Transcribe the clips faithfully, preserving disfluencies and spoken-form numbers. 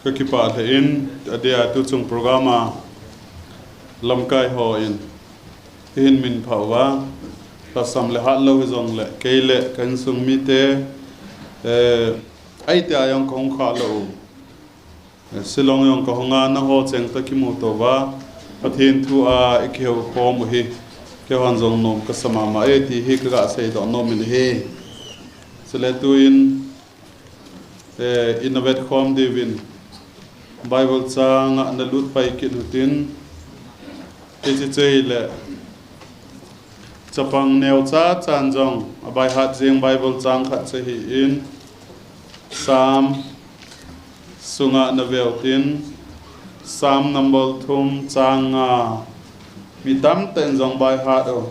Ka kipah lheh in, adeh a tuchung program a lamkai hon eihin minphah uva, lhasam le hatlou hijongle, kei le ka insung mite, eh, ahitia jong kahung khalou u. Eh, Shillong jong kahung a, nangho cheng toh kimuto uva, Pathen thu a ikihou khom u hi, keihon jong nom kasa mama e ti hi kaga seidoh nom in ahi. Chule tuin, eh, ina vetkhom diuvin Bible chang a nalut pai kit uhitin, hiche chu ahile, chapang neocha chan jong abaihat jing Bible chang khat chu ahin, Psalm sunga nave uhitin, Psalm number thum chang nga, mi tamtah in jong baihat u,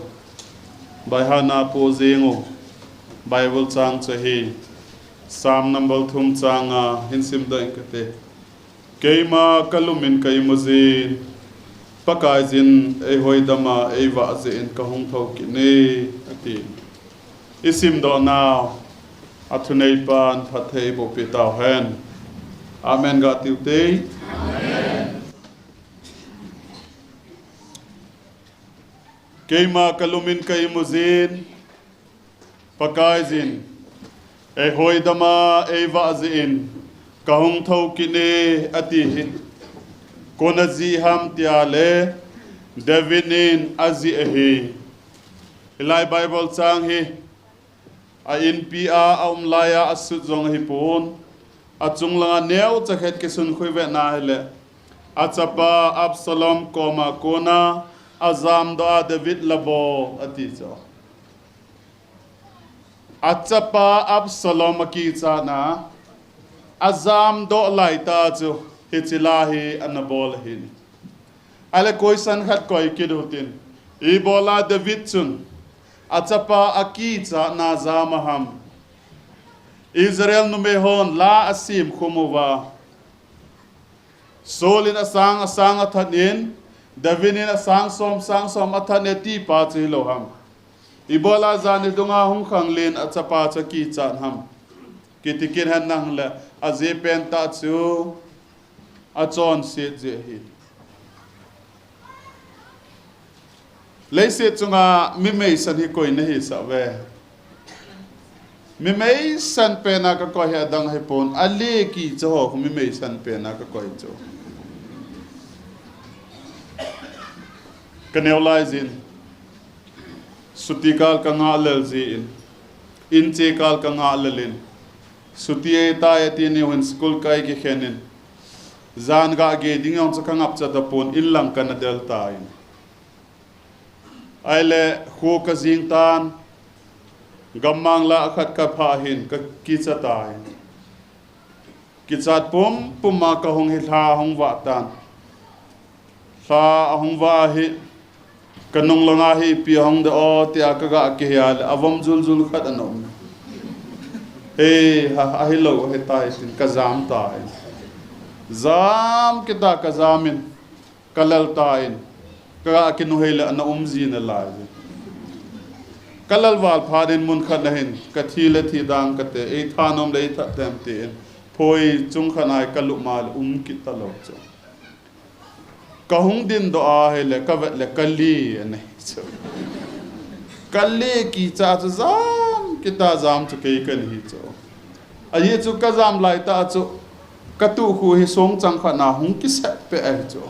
baihatna apoh jing u Bible chang chu ahi. Psalm number thum chang nga hin simdoh ing kate. Keima kalum in ka imu jin, Pakaiyin eihoidam a eivah jeh in kahung thou kit e, ati. Isimdoh nau, athuneipan phatthei eiboh peh tauhen. Amen ga tiu te. Keima kalum in ka imu jin, Pakaiyin eihoidam a eivah jeh in kahung thou kit e, ati hi. Kona jih ham tia le, David in ajih ahi. Hilai Bible chang hi a inpi a aum laiya asut jong ahipon, achung langa neocha khat kisun khui vetna hile, achapa Absalom koma kona ajamdoh a David la bol ati chu. Achapa Absalom akichatna ajamdoh laitah chu hiche la hi ana bol ahin. Ahile question khat koi kit uhitin, ibola David chun achapa akichatna jam a ham? Israel numei hon la asem khum uva, Saul in asang asang athat in, David in asang som sang som athat e ti pa chu hilou ham? Ibola jan nidung a hung khanglen achapa chu akichat ham? Kiti kit hen lang le, ajeh pentah chu achonset jeh ahi. Leiset chunga mi meisan hi koi nahisah uve? Mi meisan pen a kakoi hi adang ahipon, ale kicha ho khu mi meisan pen a kakoi chu. Kaneo lai jin, chuti kal kangah lel jin, inche kal kangah lel in, chuti ahitai ati ni hin school ka eikikhen in, jan gah gei ding jong chu kangapcha tapon, in lang kana del tan. Ahile kho kajing tan, gammang lah khat kaphah hin kakicha tan. Kichat pumpum a kahung hi lha ahung vah tan. Lha ahung vah hi, kanung langa hi ipi ahung de o tia kaga kihei a le, avom juljul khat ana um. He, ha, ahilou ahitai tin kajam tan. Jam kit a kajam in, kalal tan. Kaga kinunghei le ana um ji nalai. Kalal val phat in mun khat na hin, kathi le thi dang kate, eitha nom le eitha tem tin, phoi chung khat a kalup ma le um kit talou chu. Kahung dindoh a hile, kavet le kale ana hi chu. Kale kicha chu jam kit a jam chu kei kana hi chu. Ajeh chu kajam laitah chu, katukhu hi songchang khat na hung kisep peh ahi chu.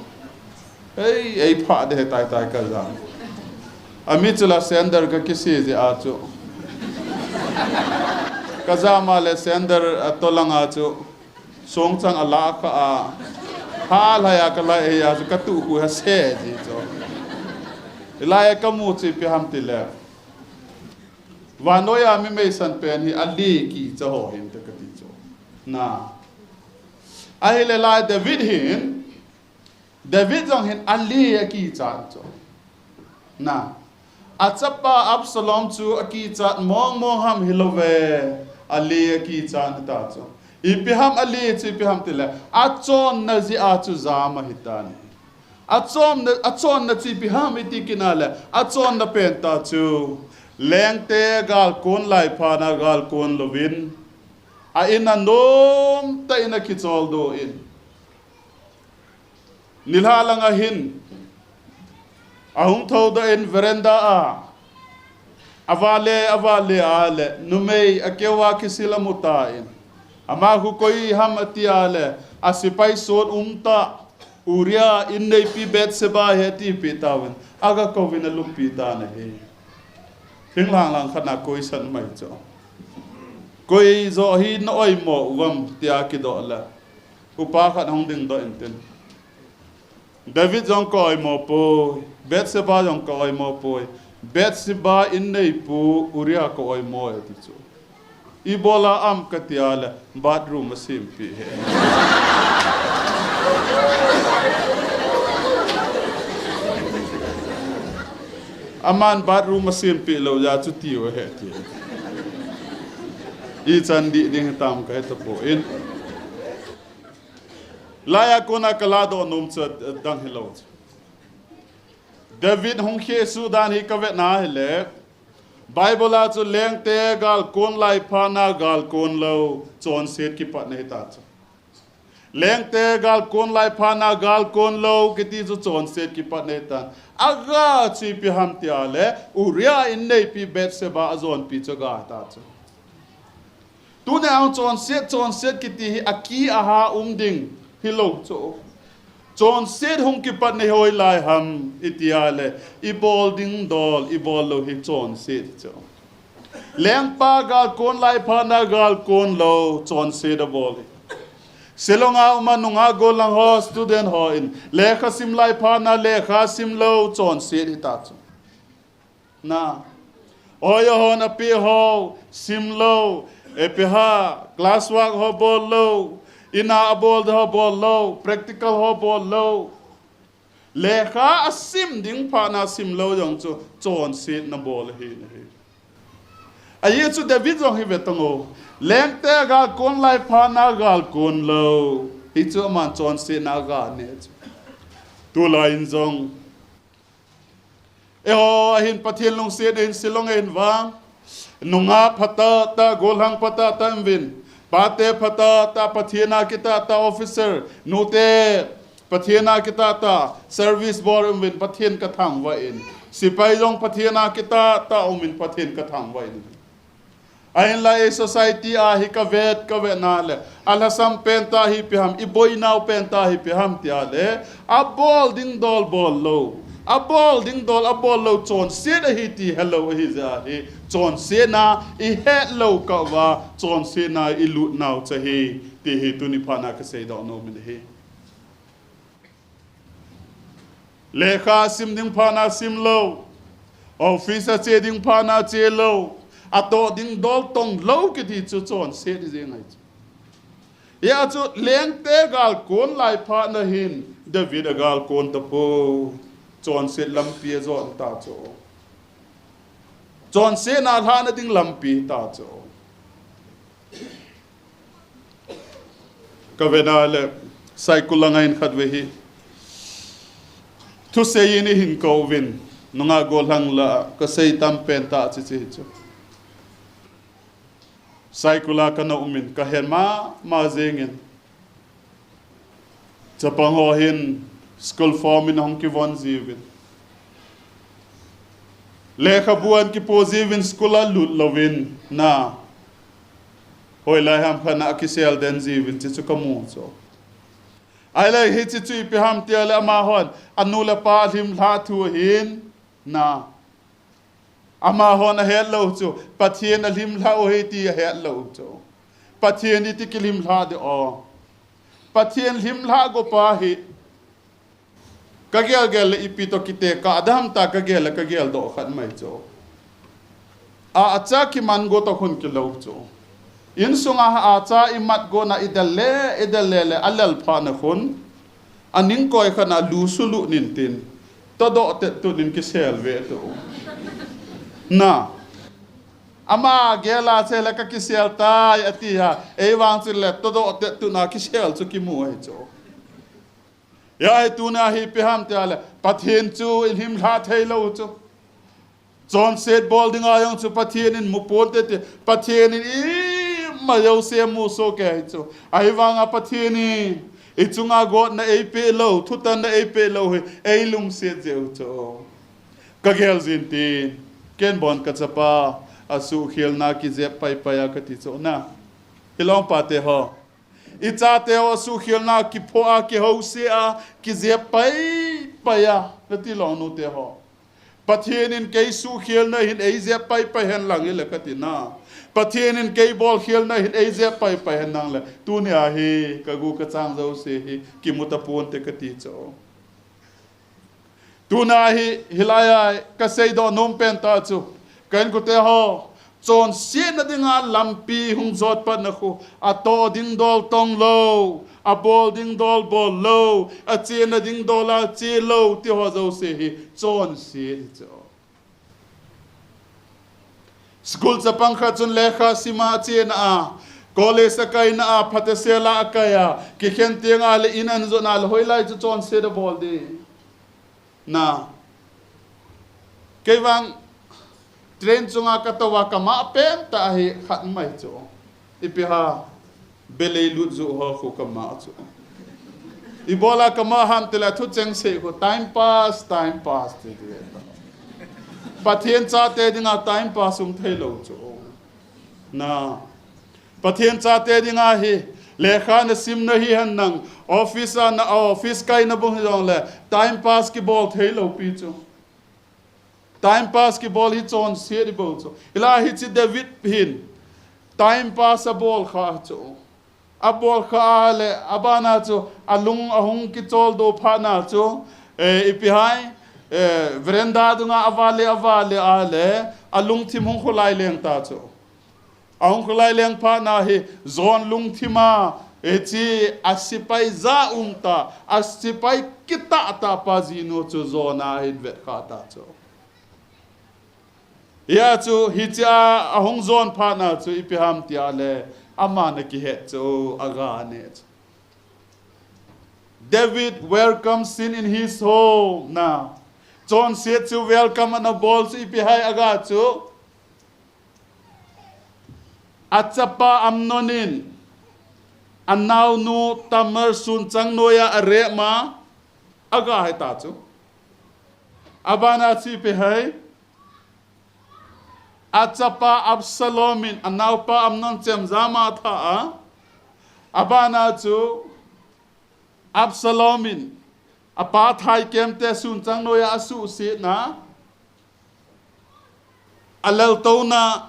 Ei, eiphah de ahitai tai kajam. Ami chu la sandal kakise jeh a chu, kajam a le sandal atoh langa chu songchang alah kha a, halhai a kalai ahi a chu katukhu hi ase ji chu. Hilai a kamu chu ipi ham tile, vannoi a mi meisan pen hi ale kicha ho hinte kati chu. Na. Ahile lai David hin, David jong hin ale akichat chu. Na. Achapa Absalom chu akichat mong mong ham hilouve, ale akichat ahita chu. Ipi ham ale chu ipi ham tile, achonna jeh a chu jam ahitan. Achonna, achonna chu ipi ham iti kit a le, achonna pentah chu, lengte galkon lai phat na galkon louvin, a in a nomtah in akicholdo in, Nilhah langa hin ahung thoudoh in veranda a, avale, avale a le, numei akeuva kisil amu tan. Ama khu koi ham ati a le, asepai son umtah, Uriah inneipi Bathsheba ahi atipeh tauvin, aga kouvin aluppi tan ahi. Thinglhang lang khat na koisan mai chu. Koi joh hi na oimo uvam tia kidoh le, upa khat hung dingdoh intin, David jong ka oimo poi, Bathsheba jong ka oimo poi, Bathsheba inneipu Uriah ka oimo e, ati chu. Ibola ham kati a le, bathroom asempeh e. Aman bathroom asempeh lou jeh a chu tiu ahi ati. Ichan dih ding hitam kahe tapon. Laiya kona kaladoh nom chu adang hilou chu. David hung khesuh dan hi kavet na hile, Bible a chu lengte galkon lai phat na galkon lou, chonset kipatna hita chu. Lengte galkon lai phat na galkon lou kiti chu chonset kipatna hitan. Aga chu ipi ham tia le, Uriah inneipi Bathsheba ajonpi chu aga hita chu. Tunia hung chonset, chonset kiti hi aki aha um ding hilou chu. Chonset hung kipatna hi hoilai ham iti a le, ibol ding dol, ibol lou hi chonset chu. Lengpa galkon lai phat na galkon lou, chonset abol hi. Shillong a uma nungah gollhang ho, student hon lekha sim lai phat na lekha sim lou, chonset hita chu. Na, oiya hon apeh ho sim lou, ipi ham, class work ho bol lou, ina abol ding ho bol lou, practical ho bol lou. Lekha asim ding phat na sim lou jong chu chonsetna bol ahi nahi. Ajeh chu David jong hi vetan o. Lengte galkon lai phat na galkon lou. Hichu aman chonsetna aga ne chu. Tulai in jong eiho ahin Pathen lungset ahin Shillong ahin vang. Nungah phatah tah, gollhang phatah tah um uvin. Pate phatah tah, Pathen a kitah tah officer. Nute Pathen a kitah tah service bol um uvin, Pathen kathangvah in. Sepai jong Pathen a kitah tah um in, Pathen kathangvah in. Ahinla ei society a hi kavet, kavet na le, alhasam pen tah hi ipi ham, iboinau pen tah hi ipi ham tia le, abol ding dol bol lou, abol ding dol abol lou, chonset ahi ti helou ahi jeh a hi, chonsetna ihet lou kah uva, chonsetna ilut nau chu ahi, ti hi tuni phat na kaseidoh nom in ahi. Lekha sim ding phat na sim lou. Office a che ding phat na che lou. Atoh ding dol tong lou kiti chu chonset jeng ahi chu. Hia chu lengte galkon lai phat na hin David agalkon tapoi. Chonset lampi ajon ta chu. Chonsetna lhahna ding lampi ta chu. Kavet na le, Saikul langa in khatvei hi thusei in eihin kou vin, nungah gollhang lah a kasei tam pen tah chichi chu. Saikul a kana um in kahet mama jeng in. Chapang ho hin school form in ahung kivon jiuvin. Lekhabu ahin kipo jiuvin school a lut louvin na. Hoilai ham khat na akisel den jiuvin chichu kamu chu. Ahile hichi chu ipi ham tia le amahon anu le apa lhimlhah thu ahin na. Amahon ahet lou chu, Pathen alhimlhah u ahi ti ahet lou chu. Pathen iti kilhimlhah ding o. Pathen lhimlhah go pa hi. Kagel gel le ipi toh kitekah dam ta kagel le kagel doh khat mai chu. A, acha kiman go toh khun kilou chu. Insunga acha imat go na idel le, idel le le alel phat na khun. Aning koi khat na lu sulu nin tin. Todoh tet tun in kisel ve tu. Na. Ama gel a che le kakisel tai ati a. Ei vang chu le todoh tet tun a kisel chu kimu ahi chu. Hia hi tuna hi ipi ham tia le. Pathen chu ilhimlhah thei lou chu. Chonset bol dinga jong chu Pathen in mu ponte ti. Pathen in ima jouse mu soh kei chu. Ahivanga Pathen in I chunga gotna eipeh lou, thutanna eipeh lou hi, eilungset jeh u chu. Ka gel jin tin, ken bon ka chapa, asuhkhelna kijep paipai a kati chu na. Hilou pate ho. I chate ho asuhkhelna kipho a, kihouse a, kijep paipai a, nati lou nute ho. Pathen in kei suhkhelna hin eijep paipai hen lang hile kati na. Pathen in kei bolkhelna hin eijep paipai hen lang le. Tunia hi ka gu ka chang jouse hi kimu tapon te kati chu. Tuna hi, hilai a ka seidoh nom pen ta chu. Ka inkote ho, chonsetna dinga lampi hung jot patna khu, atoh ding dol tong lou, abol ding dol bol lou, achena ding dol a che lou, ti ho jouse hi, chonset hi chu. School chapang khat chun lekha sima achena a, college akaina a, phatesela akai a, kikhen tenga le in ahin jotna le hoilai chu chonset abol ding. Na. Kei vang train chunga ka tou a ka mah pen ta hi khat mai chu. Ipi ham, belei lut ju ho khu ka mah chu. Ibola ka mah ham tile thu cheng sei khu time pass, time pass ti ti. Pathen chate dinga time pass um thei lou chu. Na. Pathen chate dinga hi, lekha na simna hi hen lang, office a na, office kaina bung hi jong le, time pass kibol thei lou pi chu. Time pass kibol hi chonset hi bou chu. Hilai hiche David hin, time pass abol kha chu. Abol kha a le, abana chu, alung ahung kichol doh phat na chu, eh, ipi ham, eh, veranda dunga ava le, ava le a le, alungthim hung kholai leng ta chu. Ahung kholai leng phat na hi, jon lungthim a, eh, hiche asepai ja um ta, asepai kitah tah pa jinu chu jon a hin vet kha ta chu. Hia chu, hiche a, ahung jon phat na chu, ipi ham tia le, aman akihet chu, aga ne chu. David welcome sin in his home na. Chonset chu welcome ana bol chu ipi ham aga chu. Achapa Amnon in anaonu Tamar sunchang noiya arep ma aga hi ta chu. Abana chu ipi ham. Achapa Absalom in anaopa Amnon chemjam a atha a. Abana chu Absalom in apa thai kemte sunchang noiya asuhsetna, aleltouna,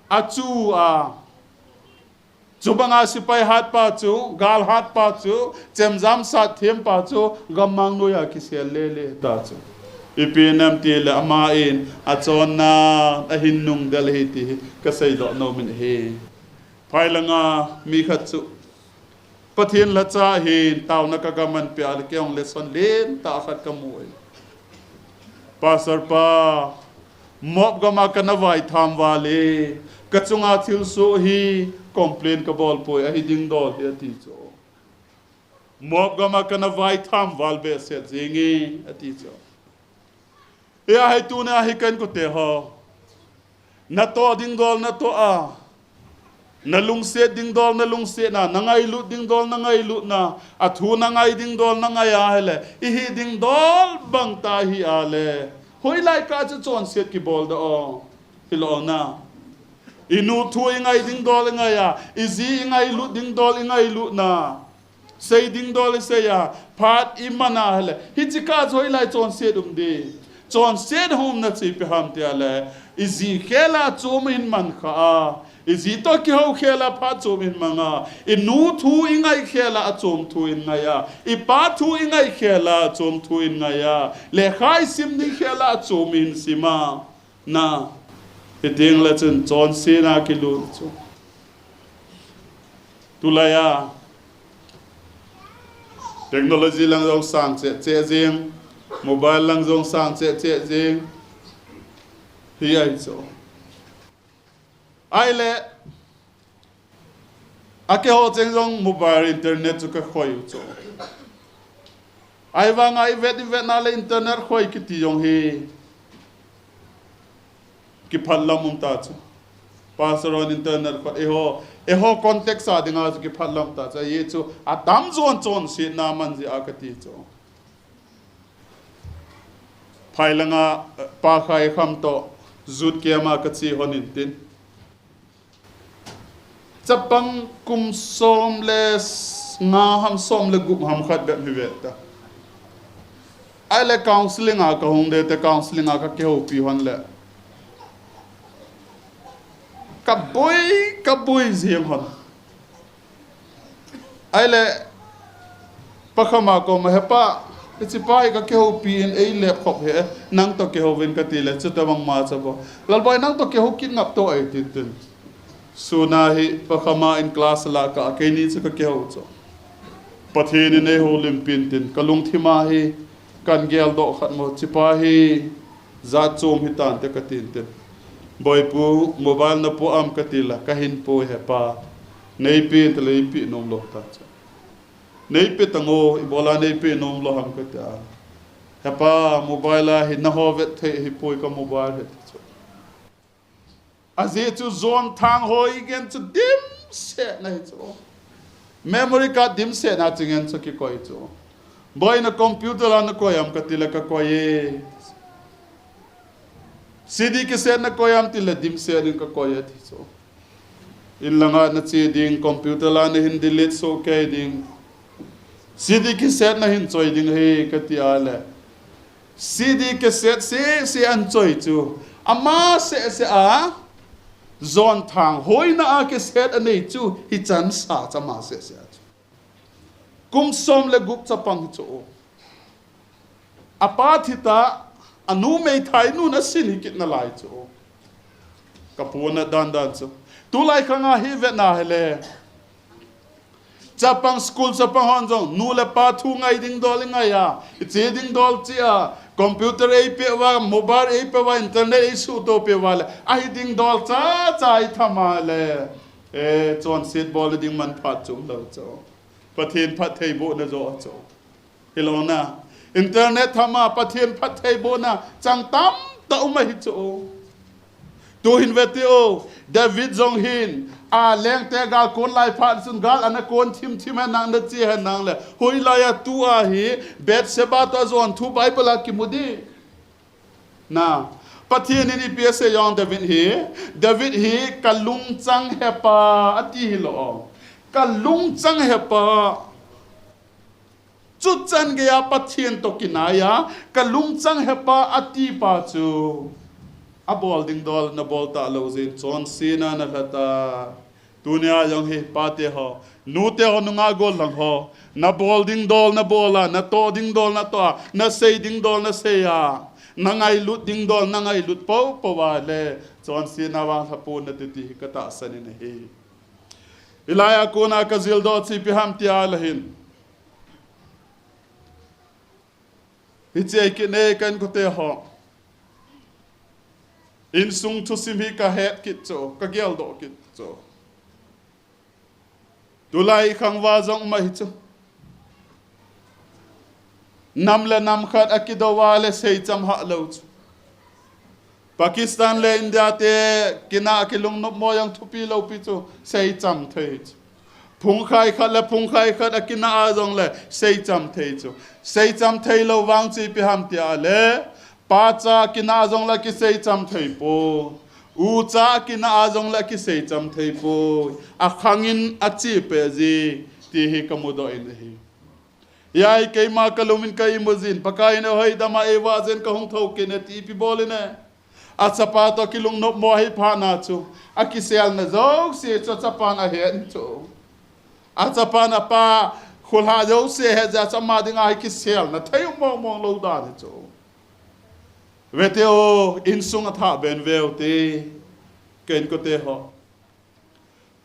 achu a. Chubanga sepai hatpa chu, gal hatpa chu, chemjam sat thempa chu, gammang noiya kisel lele ta chu. Ipi nam tile aman achonna ahin nungdel ahi ti hi ka seidoh nom in ahi. Phai langa mi khat chu Pathen lhacha hin taona ka gaman pia le kei jong lesson lentah khat ka mu e. Pastor pa, Moab gama kana vaitham val e, ka chunga thilsoh hi complain ka bol poi, ahi ding dol hi ati chu. Moab gama kana vaitham val behseh jing e, ati chu. Hia hi tuna hi ka inkote ho. Natoh ding dol natoh a. Nalungset ding dol nalungset na, nangailut ding dol nangailutna, athu nangai ding dol nangai a hile, ihi ding dol bang ta hi a le. Hoilai kah chu chonset kibol da o. Hilou na. Inu thu ingai ding dol ingai a, iji ingailut ding dol ingailutna. Sei ding dol isei a, phat iman a hile. Hiche kah chu hoilai chonset um ding. Chonset hung umna chu ipi ham tia le. Iji khel a chom hin man kha a. Iji toh kihou khel a phat chom hin mang a. Inu thu ingai khel a achom thu in ngai a. Ipa thu ingai khel a achom thu in ngai a. Lekha isim ding khel a achom hin sim a. Na, hiteng le chun chonsetna kilut chu. Tulai a, technology lang jong sang cheh cheh jing, mobile lang jong sang cheh cheh jing. Hi ahi chu. Ahile, akeiho cheng jong mobile internet chu ka khoi u chu. Ahivanga ivet ivet na le internet khoi kiti jong hi kiphat lam um ta chu. Pastor hon internet khat, eiho, eiho context a dinga chu kiphatlam ta chu, ajeh chu atam jon chonsetna man jeh a kati chu. Phai langa, eh, Pa Khaikham toh Youth Camp a kache hon in tin, chapang kum som le s-, nga ham, som le gup ham khat bep hi ve ta. Ahile counseling a kahung de te, counseling a kakihoupi hon le, kaboi, kaboi jeng hon. Ahile, Pa Khama koma, "He pa, hiche pa hi kakihoupi in eilep khop hih e, nang toh kihouvin," kati le, chuti bang ma chu bou, "Lalboi, nang toh kihou kit ngap to," ati tin. Sun a hi Pa Khama in class la ka, keini chu kakihou chu. Pathen in eihoulimpin tin, kalungthim a hi kahin geldoh khat mo, hiche pa hi jat chom hitan te katin tin. "Boipu, mobile napo am?" kati le, "Kahin poi, he pa." "Neipe in," tile, "Neipe nom lou," ta chu. "Neipe tan o, ibola neipe nom lou ham?" kati a. "He pa, mobile a hi naho vet thei hipoi, ka mobile hi," ti chu. Ajeh chu jon thang hoi ngen chu dimset na hi chu. Memory card dimset na chu ngen chu kikoi chu. "Boi, na computer la nakoi am?" kati le, "Kakoi e." "C D cassette nakoi am?" tile, "Dimset in kakoi e," ti chu. "In langa nache ding, computer la nahin delete soh kei ding. C D cassette nahin choi ding ahi," kati a le, C D cassette sese ahin choi chu. Ama sese a, jon thang hoina a cassette anei chu, hichan sa chu ama sese a chu. Kum som le gup chapang hi chu. Apa thi ta, anu meithai nun asin hi kit nalai chu. Ka puna dan dan chu. Tulai khang a hi vet na hile, chapang, school chapang hon jong, nu le pa thu ngai ding dol i ngai a, i che ding dol che a, computer ei pe uva, mobile ei pe uva, internet ei suhto pe uva le, ahi ding dol cha cha i tham a le, eh, chonset bol ding manphat chu um lou chu. Pathen phattheibohna jo a chu. Hilou na, internet tham a Pathen phattheibohna chang tamtah um ahi chu. Tuhin ve tio, David jong hin, a lengte gal kon lai phat chun gal ana kon thim thim hen nang, ana che hen nang le. Hoilai a tua hi Bathsheba toh ajon thu Bible a kimu ding. Na, Pathen in ipi asei jong David hi, David hi ka lungchang hepa ati hilou. Ka lungchang hepa. Chuchan geiya Pathen toh kinai a, ka lungchang hepa ati pa chu, abol ding dol nabol talou jeh in chonsetna nalha ta. Tunia jong hi pate ho, nute ho, nungah golhang ho, nabol ding dol nabol a, natoh ding dol natoh a, nasei ding dol nasei a, nangailut ding dol nangailut poupou a le, chonsetna vang lhapon nate ti hi katahsan in ahi. Hilai a kona kajildoh chu ipi ham tia le hin, hiche a kine ka inkote ho, insung thusim hi kahet kit chu, kageldoh kit chu. Tulai khang uva jong um ahi chu. Nam le nam khat akidou a le seicham hah lou chu. Pakistan le India te kinah kilungnop mo jong thupi loupi chu, seicham thei chu. Phungkhai khat le phungkhai khat akinah a jong le seicham thei chu. Seicham thei lou vang chu ipi ham tia le, pacha kinah a jong le kiseicham thei poi. Ucha kinah a jong le kiseicham thei poi. Akhang in ache peh ji, ti hi kamudoh in ahi. Hiai keima kalung in ka imu jin, Pakai in eihoidam a eivah jin kahung thou kit e ti ipi bol in e. Achapa toh kilungnop mo ahi phat na chu, akiselna jouse chu achapan ahet chu. Achapan apa khulha jouse ahet jeh a chu ama dinga hi kiselna thei mong mong lou dan hi chu. Ve tio, insung athah ben veu te, ka inkote ho.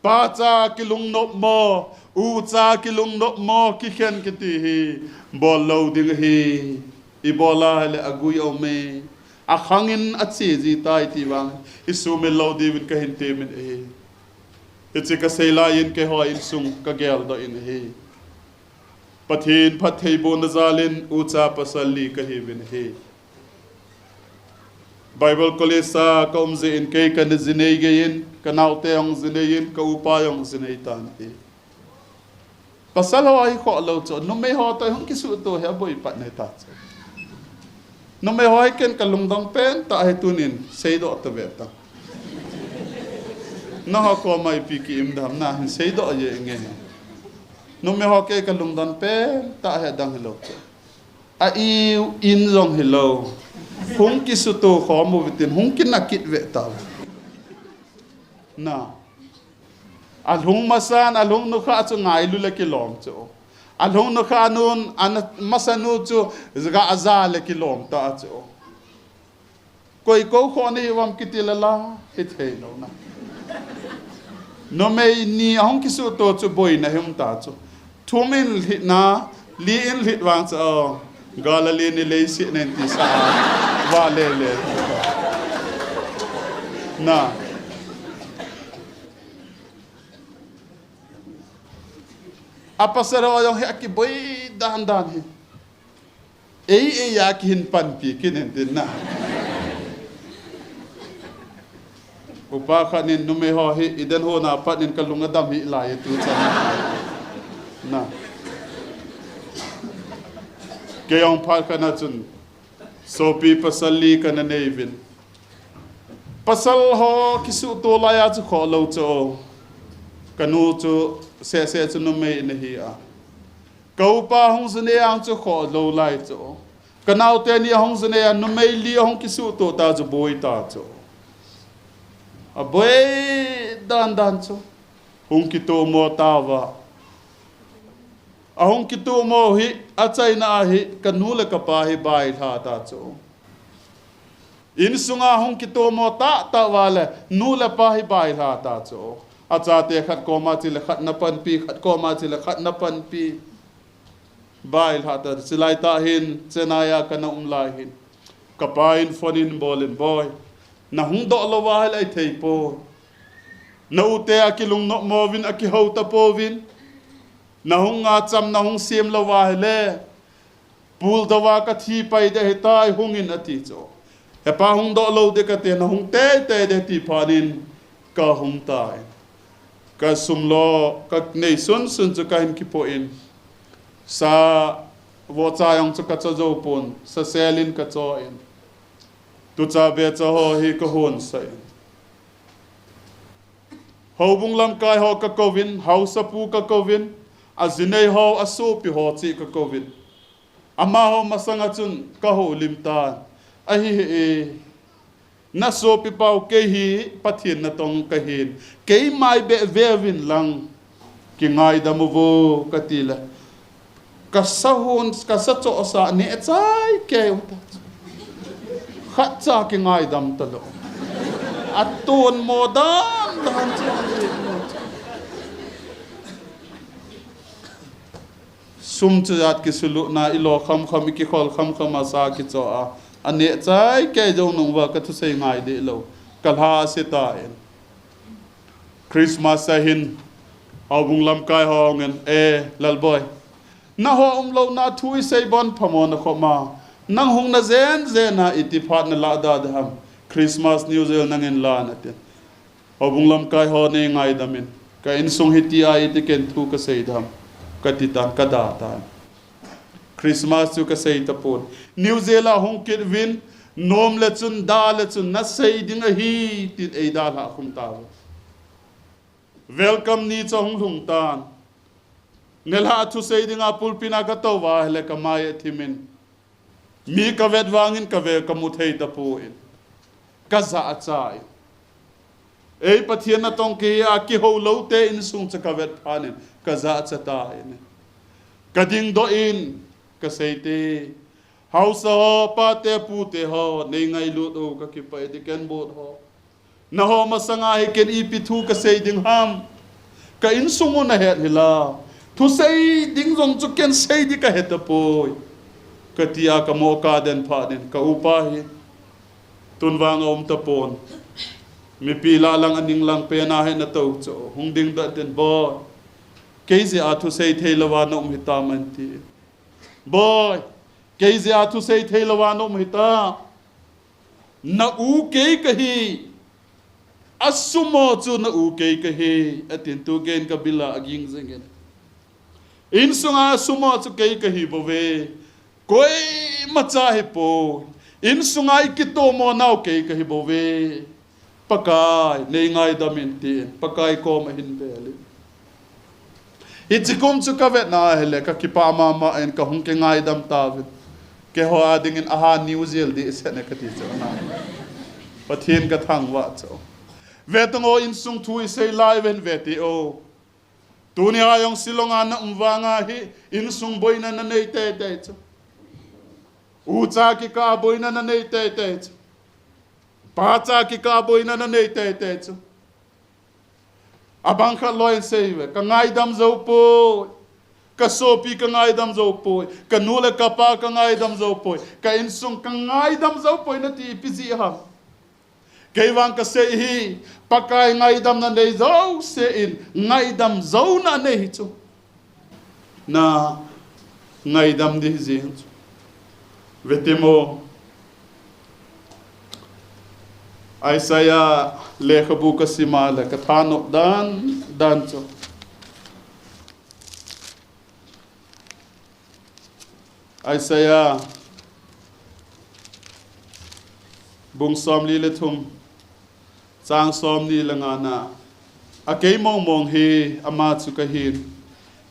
Pacha kilungnop mo, ucha kilungnop mo, kikhen kiti hi bol lou ding ahi. Ibola hile agui aume. Akhang in ache ji tai ti vang, isumil lou diuvin kahin temin ahi. Hiche kasei lai in keiho insung kageldoh in ahi. Pathen phattheibohna jal in ucha pasal li kahiuvin ahi. Bible College a ka um jeh in kei ka ji nei gei in, ka naote jong ji nei in, ka upa jong ji nei tan ahi. Pasal ho hi khoh lou chu, numei ho toh hung kisuhto hi aboi pat ahi ta chu. Numei ho hi ken ka lungdong pen tah ahi, tunin seidoh ta ve ta. Nangho koma ipi ki im dem na hin seidoh jeng nge. Numei ho kei ka lungdong pen tah ahi, adang hilou chu. A iu in jong hilou. Hung kisuhto khom uve tin, hung kinah kit ve tau. Na. Alhung masan, alhung nukhah chu ngailu le kilom chu. Alhung nukhah nun, ana masa nu chu ga aja le kilom ta chu. Koi kou khoh nahi uvam kiti le la, hithei lou na. Numei ni ahung kisuhto chu boina hi um ta chu. Thum in lhit na, li in lhit vang chu, oh, Galilee ni leiset nen ti sa, va le le. Na. A pasal ho jong hi akiboi dan dan hi. Ei, ei, a kihin panpi kit in tin na. Upa khat nin numei ho hi, i den hon a pat in ka lung adam hih lai tu chan. Na. Kei jong phat khat na chun, sopi pasal li kana nei uvin. Pasal ho kisuhto lai a chu khoh lou chu. Ka nu chu seh seh chu numei in ahi a. Ka upa hung ji nei ang chu khoh lou lai chu. Ka naote ni ahung ji nei a, numei li ahung kisuhto ta chu boi ta chu. Aboi dan dan chu. Hung kitomo ta uva. Ahung kitomo hi, achaina ahi, ka nu le ka pa hi bailha ta chu. Insunga hung kitomo tah tah uva le, nu le pa hi bailha ta chu. Achate khat koma che le khat na panpi, khat koma che le khat na panpi. Bailha ta, chulai tah hin, Chennai a kana um lai hin. Ka pa in phone in bol in, "Boi, na hung doh lou uva ahile thei poi. Na u te akilungnop mo uvin, akihou ta pouvin. Na hung ngacham, na hung sem lou uva ahile. Puldou va ka thi pai ding ahitai, hung in," ati chu. Hepa hung doh lou ding kati, na hung teitei ding ti phat in ka hung tai. Ka sum lo, ka nei sunsun chu ka hin kipoh in. Sa vohcha jong chu ka cho jou pon, sa sel in ka cho in. Tucha becha ho hi ka hon sah in. Houbung lamkai ho ka kouvin, haosapu ka kouvin, ajinei ho, asopi ho cheh ka kouvin. Amaho masanga chun ka houlim tan. Ahi e, na sopi pau kei hi Pathen natong kahin. Kei mai beh veuvin lang. Kingaidam uvo kati le. Ka sa hon, ka sa chohsa neh chai kei u ta. Khatcha kingaidam talou. Aton mo dan dan chu. Sum chu jat kisulutna, i lo kham kham, i kikhol kham kham a sa kichoh a. Aneh chai kei jou nung uva ka thusei ngai deh lou. Ka lha ase tan. Christmas a hin, houbung lamkai ho hung in, "Eh, Lalboi. Naho umlouna thu i sei bon phamo na khop ma. Nang hung na jen jen a iti phat na lah da ding ham. Christmas New Zealand nangin la na," tin. Houbung lamkai ho nei ngaidam in. Ka insung hitia iti ken thu ka sei ding ham. Ka ti tan, ka da tan. Christmas chu ka sei tapon. New Zealand a hung kit uvin, nom le chun, da le chun, na sei ding ahi, tin ei dalha khum tauve. Welcome ni chu hung lhung tan. Nilhah thusei dinga pulpit a ka tou uva ahile ka mai athim in. Mi ka vet vangin ka ve ka mu thei tapon. Ka jachat in. Ei Pathen natong kei a kihou lou te insung chu ka vet phat in ka jachat tan. Ka dingdoh in ka sei te. Haosa ho, pate pute ho, nei ngailut u ka kipah e ti ken bot ho. Naho masanga hi ken ipi thu ka sei ding ham. Ka insung u na het hih la. Thusei ding jong chu ken sei ding ka he tapoi. Ka tia ka mo ka den phat in ka upa hi. Tun vang a um tapon. Mipi lah lang a ning lang pen a hi na tou chu. Hung dingdoh in, "Boi. Kei jeh a thusei thei louva na um hitam," an ti. "Boi. Kei jeh a thusei thei louva na um hitam." Na u kei kahi. Asumo chu na u kei kahi. Atin tu gei in ka bil a aging jingin. Insunga asumo chu kei kahi bou ve. Koima cha hi poi. Insunga i kitomo nau kei kahi bou ve. Pakai, nei ngaidam in tin. Pakai koma hin vel in. Hiche kum chu ka vetna ahile, ka kipah mama in ka hung kingaidam tauvin. Keiho a dingin aha New Zealand di i sena kati chu na. Pathen ka thangvah chu. Ve tang o, insung thu i sei lai ven ve ti o. Tuni a jong Shillong a na um vanga hi insung boina na nei teitei chu. U cha kikah boina na nei teitei chu. Pa cha kikah boina na nei teitei chu. Abang khat loi in sei ve, ka ngaidam jou poi. Ka sopi ka ngaidam jou poi. Ka nu le ka pa ka ngaidam jou poi. Ka insung ka ngaidam jou poi nati ipi jeh ham. Kei vang ka sei hi, Pakai ngaidamna nei jouse in ngaidam jouna nei hi chu. Na ngaidam ding jing chu. Ve temo. Isaiah lekhabu ka sim a le ka thanop dan dan chu. Isaiah bung somli le thum, chang somni le nga na, a kei mong mong hi ama chu kahin.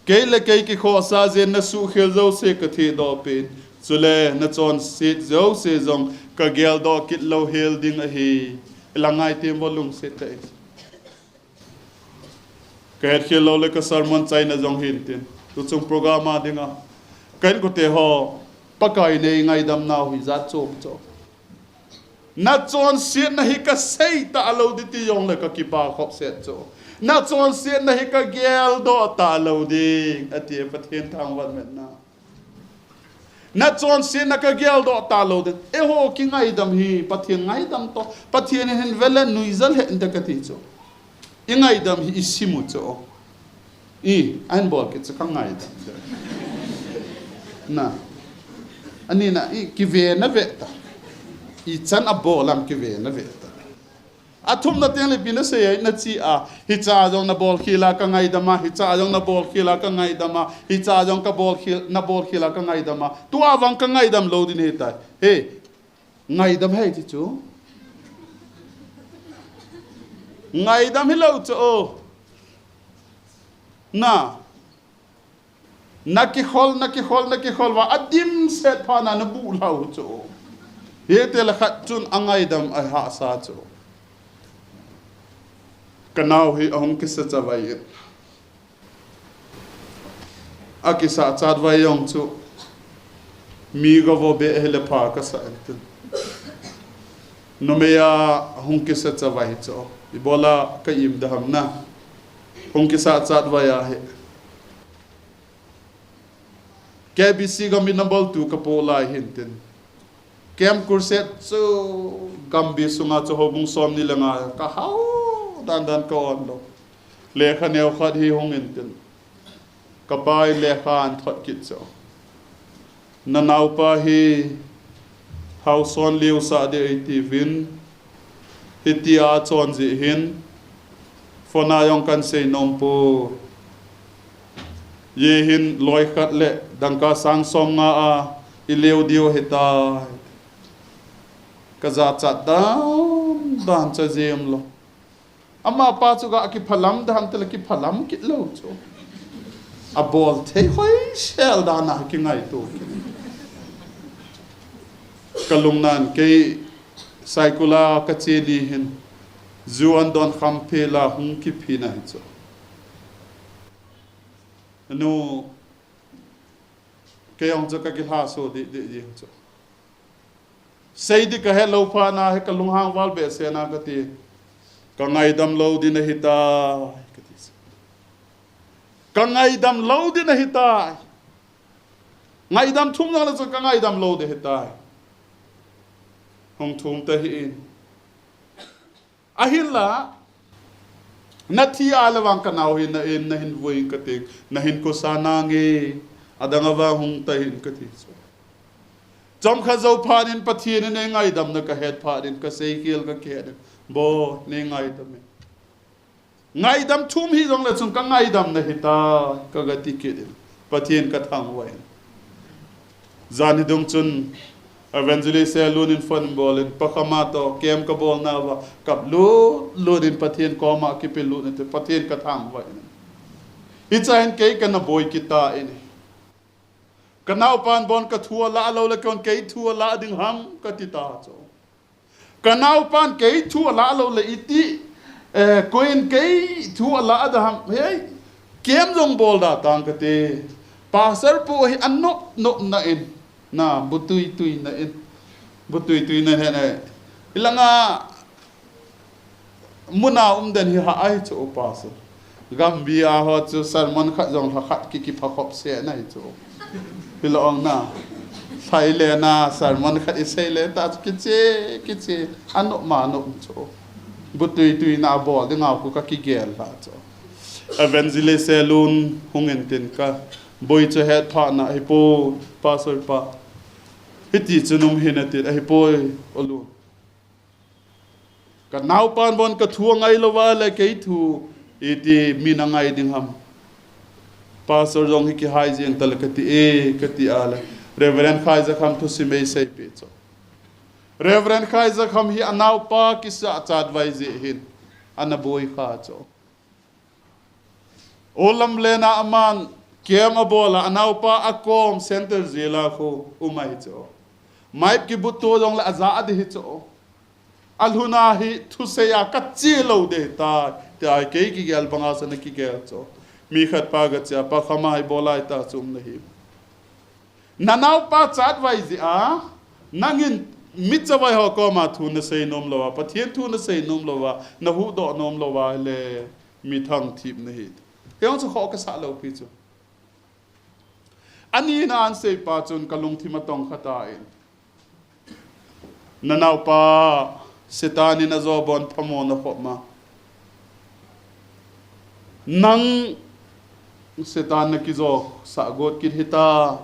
Kei le kei kikhohsah jeh in na suhkhel jouse ka thehdoh peh in. Chule na chonset jouse jong ka geldoh kit louhel ding ahi. Ilang ngai temo lungset tah in. Ka hetkhel lou le ka sermon chaina jong hin tin. Tuchung program a dinga. Ka inkote ho, Pakai nei ngaidam nau hi jat chom chom. Na chonsetna hi ka sei talou ding ti jong le ka kipah khop set chu. Na chonsetna hi ka geldoh talou ding, ati e Pathen thangvah in na. Na chonsetna ka geldoh talou ding. Eiho kingaidam hi, Pathen ngaidam toh. Pathen in hin vel le nuijat hen te kati chu. I ngaidam hi i sim u chu. I, ahin bol kit chu ka ngaidam. Na. Ani na, i kive na ve ta. I chan a bol lam kive na ve ta. A thumna teng le ipi na sei ai na chi a, hicha jong na bol khel a ka ngaidam a, hicha jong na bol khel a ka ngaidam a, hicha jong ka bol khel, na bol khel a ka ngaidam a. Tua vang ka ngaidam lou ding ahi tai. He, ngaidam ahi ti chu. Ngaidam hilou chu o. Na. Na kikhol, na kikhol, na kikhol uva, a dimset phat na na buh lhau chu. Hiti le khat chun a ngaidam a hahsa chu. Ka nau hi ahung kisa chavai in. A kisa chatvai jong chu. Mi gavo be hile pha kasa in tin. Numei a hung kisa chavai chu. Ibola ka im da ham na. Hung kisa chatvai ahi. K B C gam in number two ka po lai hin tin. Camp Crusade chu Gambih sunga chu houbung somni le nga ka hao dan dan ka on lou. Lekha neo khat hi hung in tin. Ka pa in lekha ahin thot kit chu. Na naopa hi hao son liu sah ding ahi tiuvin. Hitia chon jeh hin, phone a jong kan sei nom poi. Hijeh hin loi khat le dangka sang som nga a i leu diu ahitai. Ka jachat dan dan cha jem lou. Amapa chu ga kiphalam dan te le kiphalam kit lou chu. A bol thei hoi sel dan a kingaito kit. Ka lungnan kei Saikul a ka che ni hin, ju an don kham phe la hung kiphin ahi chu. Nu, kei jong chu ka kilhaso deh deh jeng chu. Sei ding ka het lou phat na hi ka lunghang val behseh na ka ti. Ka ngaidam lou ding ahi tai, ka ti. Ka ngaidam lou ding ahi tai. Ngaidam thum jong le chu ka ngaidam lou ding ahi tai. Hung thum ta hih in. Ahinla, na thi a le vang ka nau hi na in, na hin vui in ka ti, na hin kosa nange, adang a vang hung ta hih in ka ti chu. Chomkhat jou phat in Pathen in eingaidam na kahet phat in kaseikhel kakihet in, Boi, neingaidam e. Ngaidam thum hijongle chun kangaidam na hita, kagati kit in. Pathen kathangvah in. Jan hidung chun Evangelist Selun in phone bol in, Pakhama toh camp kabol nauva kap lut lut in Pathen koma kipe lut in, Pathen kathangvah in. Hiche hin kei kana boi kit tan. Kanaopan bon kathu alah lou le kon kei thu alah ding ham kati ta chu. Kanaopan kei thu alah lou le iti, eh, koin kei thu alah da ham. Hei, camp jong bol da tang kati. Pastor pu hi anop nop na in. Na, bu tui tui na in. Bu tui tui na in he na. Ilanga muna um den hi ha ahi chu upa chu. Gambia ho chu sermon khat jong lha khat ki kipha khop se na hi chu. Hilou ong na. Lhai le na sermon khat isei le ta chu kiche, kiche. Anop ma anop chu. Bu tui tui na bol ding a khu kakigel lha chu. Evangelist Selun hung in tin ka boi chu het phat na hi po, Pastor pa. Hiti chu num hin atin, ahi poi, olu. Kanaopan bon kathu angai lou va le kei thu iti min angai ding ham. Pastor jong hi kihai jeng ta le kati e, kati a le. Reverend Khaizakham thusim eisei peh chu. Reverend Khaizakham hi anaopa kisa chatvai jeh hin ana boi kha chu. Olam lena aman camp abol a, anaopa akom Central Jail a khu um ahi chu. Mike kibuto jong le aja adi hi chu. Alhuna hi thusei a kache lou de ta, tia kei kigel banga sana kigel chu. Mi khat pa gache a, Pakhama hi bol a ita chu um na hi. Nanaopa chatvai jeh a, nangin mi chavai ho koma thu nasei nom lou a, Pathen thu nasei nom lou a, nahuhdoh nom lou a le mi thangthip nahi. Kei jong chu khoh kasah lou pi chu. Ani na ansei pa chun kalungthim atong kha tan. Nanaopa, Satan in ajobon phamona khop ma. Nang Satan nakijosah got kit hita.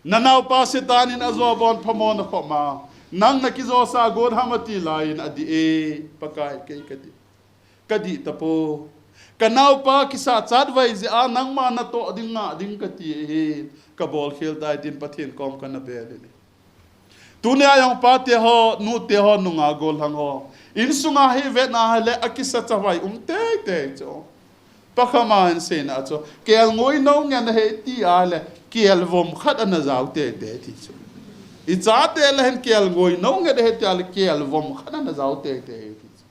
Nanaopa Satan in ajobon phamona khop ma. Nang nakijosah got ham ati lai in adih e, Pakai kei kadih. Kadih tapoi. Kanaopa kisa chatvai jeh a nangma natoh ding ngah ding kati ahi. Kabol khel tai tin Pathen kom kana bel in. Tunia jong pate ho, nute ho nunga gollhang ho. Insunga hi vetna hile akisa chavai um teitei chu. Pakhama hin seina chu. Kelngoi nou ngen ahi ti a le. Kelvom khat ana jao teitei ti chu. Ichate le hin kelngoi nou ngen ahi ti a le kelvom khat ana jao teitei ti chu.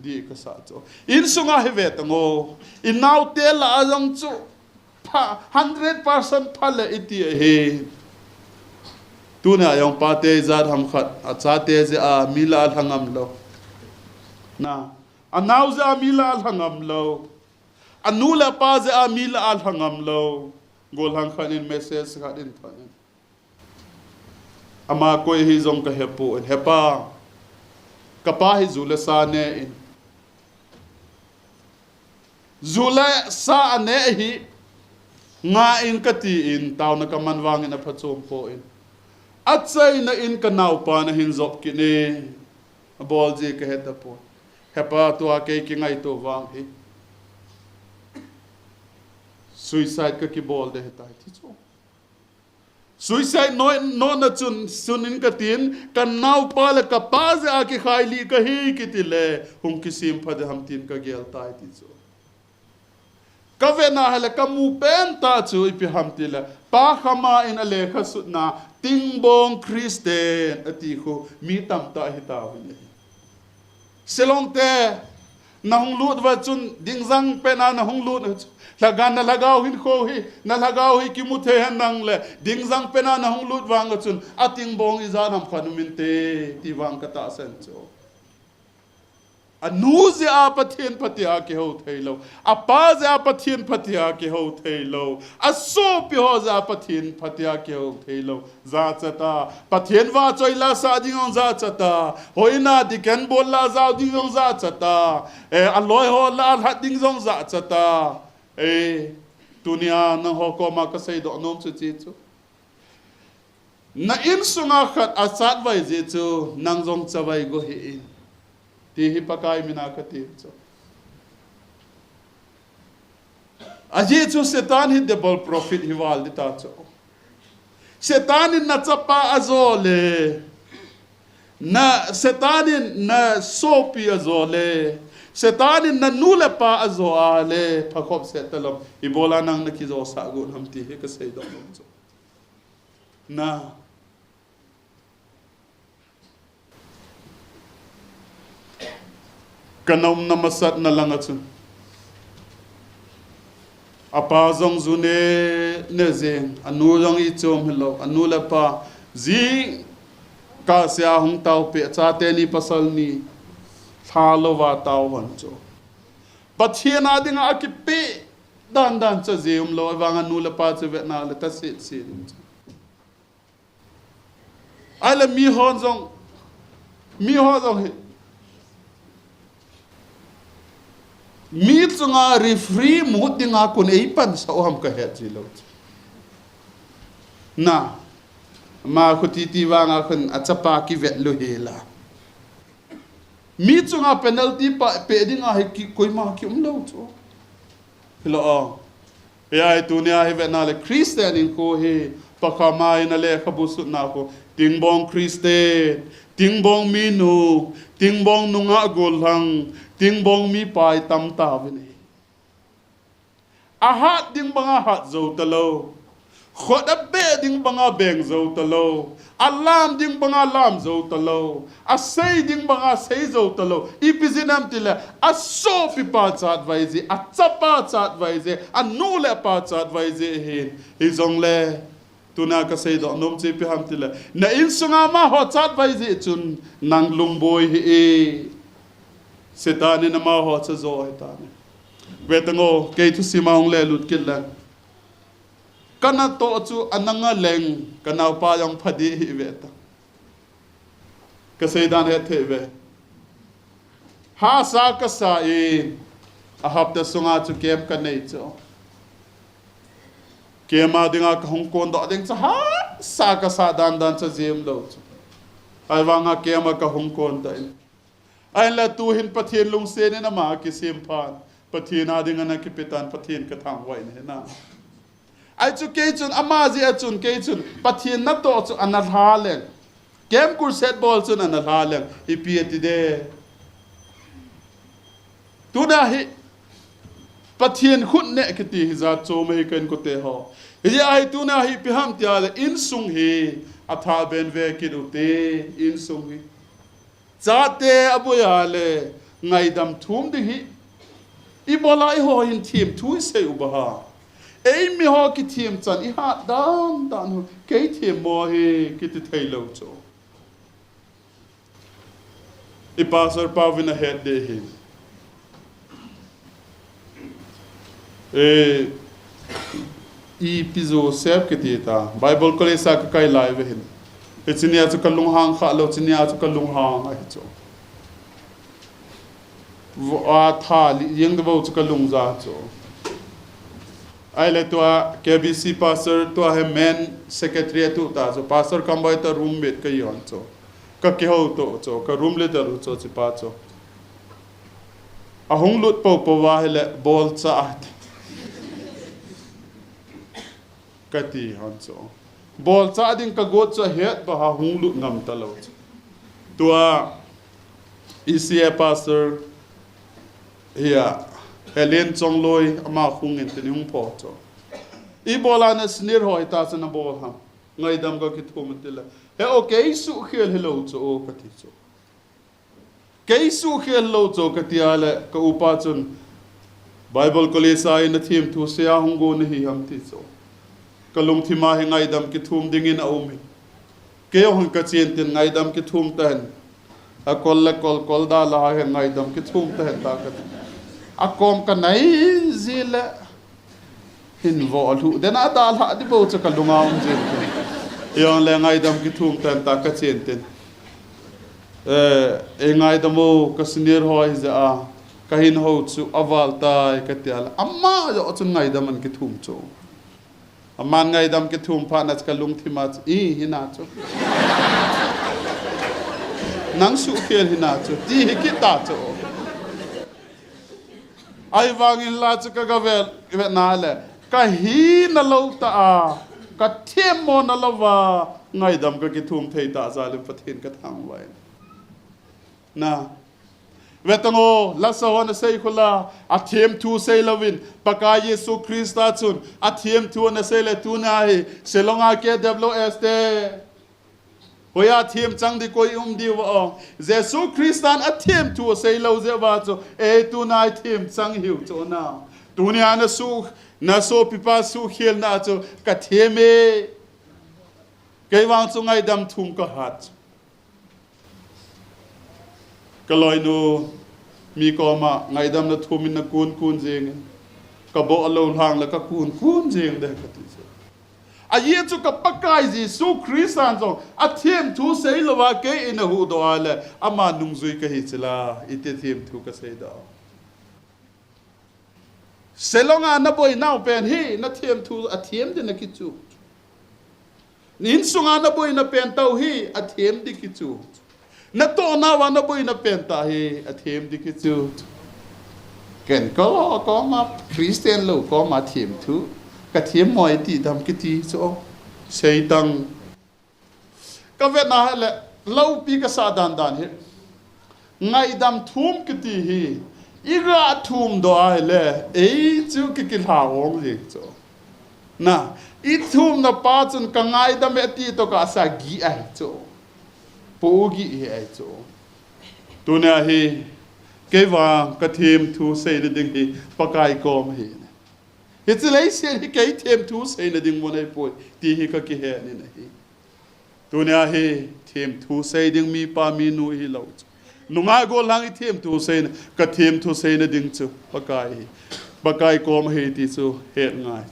Dih kasah chu. Insunga hi ve tang o. Inaote lah a jong chu. Pha, hundred percent pha le iti ahi. Tunia jong pate ijat ham khat. Achate jeh a mi lah a lha ngam lou. Na. Anao jeh a mi lah a lha ngam lou. Anu le apa jeh a mi lah a lha ngam lou. Gollhang khat in message khat in thon in. Ama koi ahi jong kahepoi, hepa. Kapa hi ju le sa ne in. Ju le sa ane ahi. Nga in kati in, taona kaman vangin aphachom poi. Achaina in kanaopa nahin jop kit e. Abol ji kahe tapoi. Hepa tua kei kingaito vang hi. Suicide kakibol de hetai ti chu. Suicide noi, nona chun, chun in katin, kanaopa le kapa jeh a kikhai lih kahi kiti le, hung kisem pha de ham tin kagel tai ti chu. Kavena hile kamu pen tah chu ipi ham ti le, Pakhama in alekha sutna, Tingbong Christian ati khu, mi tamtah hita uvin ahi. Shillong te, nahung lut uva chun, dingjang pena nahung lut uva chun. Lhagan na lhagao hin kho hi, na lhagao hi kimu thei hen nang le, dingjang pena nahung lut vang uva chun, atingbong ijat ham khat um inte, ti vang katahsan chu. Anu jeh a Pathen phatea kihou thei lou. Apa jeh a Pathen phatea kihou thei lou. Asopi ho jeh a Pathen phatea kihou thei lou. Jachat a. Pathen vahchoi la sah ding jong jachat a. Hoina deacon bol la jao ding jong jachat a. Eh, aloi ho la lhat ding jong jachat a. Eh, tunia nangho koma kaseidoh nom chu hiche chu. Na insunga khat achatvai jeh chu nang jong chavai go hih in. Ti hi Pakai mina kati chu. Ajeh chu Satan hi double profit hi val ding ta chu. Satan in na chapa ajo le, na Satan in na sopi ajo le, Satan in na nu le pa ajo a le, phakhop set talou. Ibola nang na kijosah got ham ti hi kasei doh nom chu. Na. Kana umna masatna langa chun, apa jong ju ne, ne jeng, anu jong ichom hilou, anu le apa jingkah sea hung taopeh, chate ni pasal ni, lha louva tao hon chu. Pathen a dinga akipeh dan dan cha jeh umlou, ahivanga nu le pa chu vetna le taset set in chu. Ahile mi hon jong, mi hon jong hi, mi chunga referee mut dinga kon eipansah u ham kahet ji lou. Na, ama khuti ti vanga kon achapa kivet lou hela. Mi chunga penalty pa, pe dinga hi ki, koima kium lou chu. Hilou o. Hiya hi tunia hi vetna le Christian hinkho hi, Pakai ma in alekhabu sutna khu, tingbong Christian, tingbong minu, tingbong nungah gollhang, tingbong mipa itam tauvin ahi. Ahat ding banga hat jou talou. Khut abeh ding banga beng jou talou. Alam ding banga lam jou talou. Asei ding banga sei jou talou. Ipi jeh ham tile, asopipa chatvai jeh, achapa chatvai jeh, anu le apa chatvai jeh ahin. Hijongle, tuna kasei doh nom chu ipi ham tile, na insunga amaho chatvai jeh chun nang lungboi hih e. Satan in amaho cha jo ahitan. Ve tang o, kei thusima hung lelut kit leng. Kanatoh chu ana nga leng, kanaopa jong pha ding ahi ve ta. Kasei dan het thei ve. Hahsa kasa in, a hapta sunga chu camp kanei chu. Camp a dinga kahung kondoh ding chu hahsa kasa dan dan cha jeh umlou chu. Ahivanga camp a kahung kondoh in. Ahinla tuhin Pathen lungset in ama kisem phan. Pathen a dinga ana kipe tan, Pathen kathangvah in ahi na. Ahi chu kei chun, ama jeh a chun, kei chun, Pathen natoh chu ana lha leng. Camp crusade bol chun ana lha leng. Ipi ati de. Tuna hi, Pathen khut neh kiti hi jat chom ahi ka inkote ho. Hijeh a hi tuna hi ipi ham tia le insung hi athah ben ve kit u te, insung hi. Chate aboi a le ngaidam thum ding hi. Ibola eiho hin themthu isei u ba ha. Eimi ho kithem chan ihat dan dan u. Kei themmo hi kiti thei lou chu. I pastor pa uvin ahet ding ahi. Eh, E P Joseph kiti ta. Bible College a kakai lai uve hin. Hiche nia chu kalunghang kha lou, hiche nia chu kalunghang ahi chu. Vo-, atha li jeng ding bou chu kalung ja chu. Ahile tua K B C pastor tua hi main secretary atu ta chu. Pastor Kamboi toh roommate kahi hon chu. Kakihou toh chu, ka room leader u chu, hichepa chu. Ahung lut poupou va ahile, bolcha ati. Kati hon chu. Bolcha ding kagot chu ahet ba ahung lut ngam talou chu. Tua E C A pastor hi a, Helen Chongloi ama hung in tin hung pho chu. Ibola na senior ho hita chu nabol ham. Ngaidam kakithum tile. He o, kei suhkhel hilou chu o kati chu. Kei suhkhel lou chu kati a le, ka upa chun, Bible College a hin nathemthu seia hung go nahi ham ti chu. Kalungthim a hi ngaidam kithum dingin aum in. Kei jong hin kachen tin ngaidam kithum tahen. Akol le kol, kol dalha hin ngaidam kithum tahen ta kati. Akom kanai ji le. Hin vo lhu den a dalha ding bou chu kalunga um jin tin. Jong le ngaidam kithum tahen ta kachen tin. Eh, ei ngaidam o ka senior ho hijeh a. Kahin hou chu aval tai kati a le. Ama joh chun ngaidam ahin kithum chu. Aman ngaidam kithum phat na chu kalungthim a chu, "I, hina chu. Nang suhkhel hina chu," ti hi kit ta chu. Ahivangin la chu ka ga vet, vet na le, ka hina lou tah a, ka themmo na lou va, ngaidam ka kithum thei tah jal in Pathen ka thangvah in. Na, Vetan o, lasa hon asei khu la, athemthu sei louvin, Pakai Jesu Christa chun, athemthu ana sei le tuni a hi, Shillong a kei dep lou este. Hoiya themchang ding koi um diu va o. Jesu Christan athemthu asei lou jeh uva chu, ei tuni a themchang hiu chu na. Tuni a na su, na sopipa suhkhelna chu, ka them e. Kei vang chu ngaidam thum ka hat. Ka loinu, mi koma ngaidam na thum in na kun kun jing in. Ka boh lou lhang le ka kun kun jing de ka ti chu. Ajeh chu ka Pakai Jesu Christan jong athemthu sei lou va kei in ahuhdoh a le ama nungjui ka hi chila, iti themthu ka seidoh. Shillong a na boinau pen hi, na themthu athem ding na kichu. Insung a na boina pen tau hi, athem ding kichu. Na tohnau a na boina pen tah hi, athem ding kichu. Ken ko, koma Christian lou, koma themthu. Ka themmo e ti dam kiti chu. Seitan. Ka vet na le, loupi ka sa dan dan hi. Ngaidam thum kiti hi, i ga thum doh a le, ei chu ki kilha ong jing chu. Na, i thumna pa chun ka ngaidam e ti toh ka sa gi ahi chu. Pu gi hi ahi chu. Tuni a hi, kei vang ka themthu seina ding hi, Pakai kom hi. Hiche leiset hi kei themthu seina ding mun ahipoi, ti hi ka kihet in ahi. Tuni a hi themthu sei ding mipa minu hilou chu. Nungah gollhang i themthu seina, ka themthu seina ding chu Pakai hi. Pakai kom hi ti chu het ngai.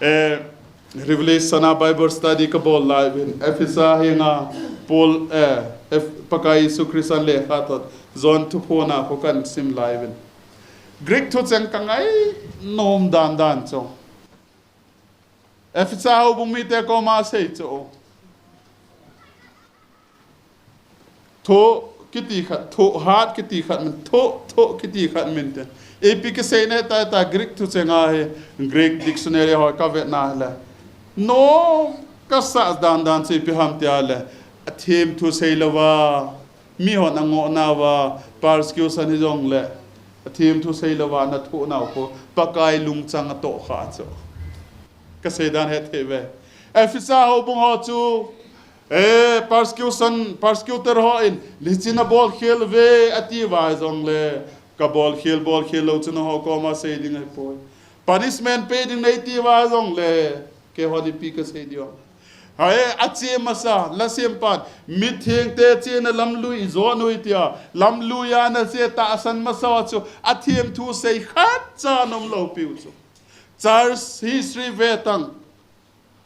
Eh, Revelation a Bible study ka bol lai uvin. Ephesa henga Paul, eh, Eph-, Pakai Jesu Christan lekhathot John thuphon a khu kan sim lai uvin. Greek thucheng ka ngainom dan dan chu. Ephesa houbung mite koma asei chu. Thoh kiti khat, thoh hat kiti khat min, thoh, thoh kiti khat min te. Ipi kisei ne ta ta Greek thucheng a hi, Greek dictionary ho ka vet na le. Nom ka sa dan dan chu ipi ham tia le. Athemthu sei lou va. Mihon angoh nauva, persecution hijong le, athemthu sei louva na thoh nau khu, Pakai lungchang atoh kha chu. Ka sei dan het thei ve. Ephesa houbung ho chu, eh, persecution, persecutor hon, lichin abol khel uve, ati uva jong le, ka bol khel, bol khel lou chu nangho koma sei ding ahipoi. Punishment pe ding nei ti uva jong le, keihon ipi ka sei diu. Hai, ache masa, la sempan, mithengte chena lamlui i jon u hitia, lamlui a na che tahsan masa chu, athemthu sei khat cha nom lou piu chu. Church history ve tang.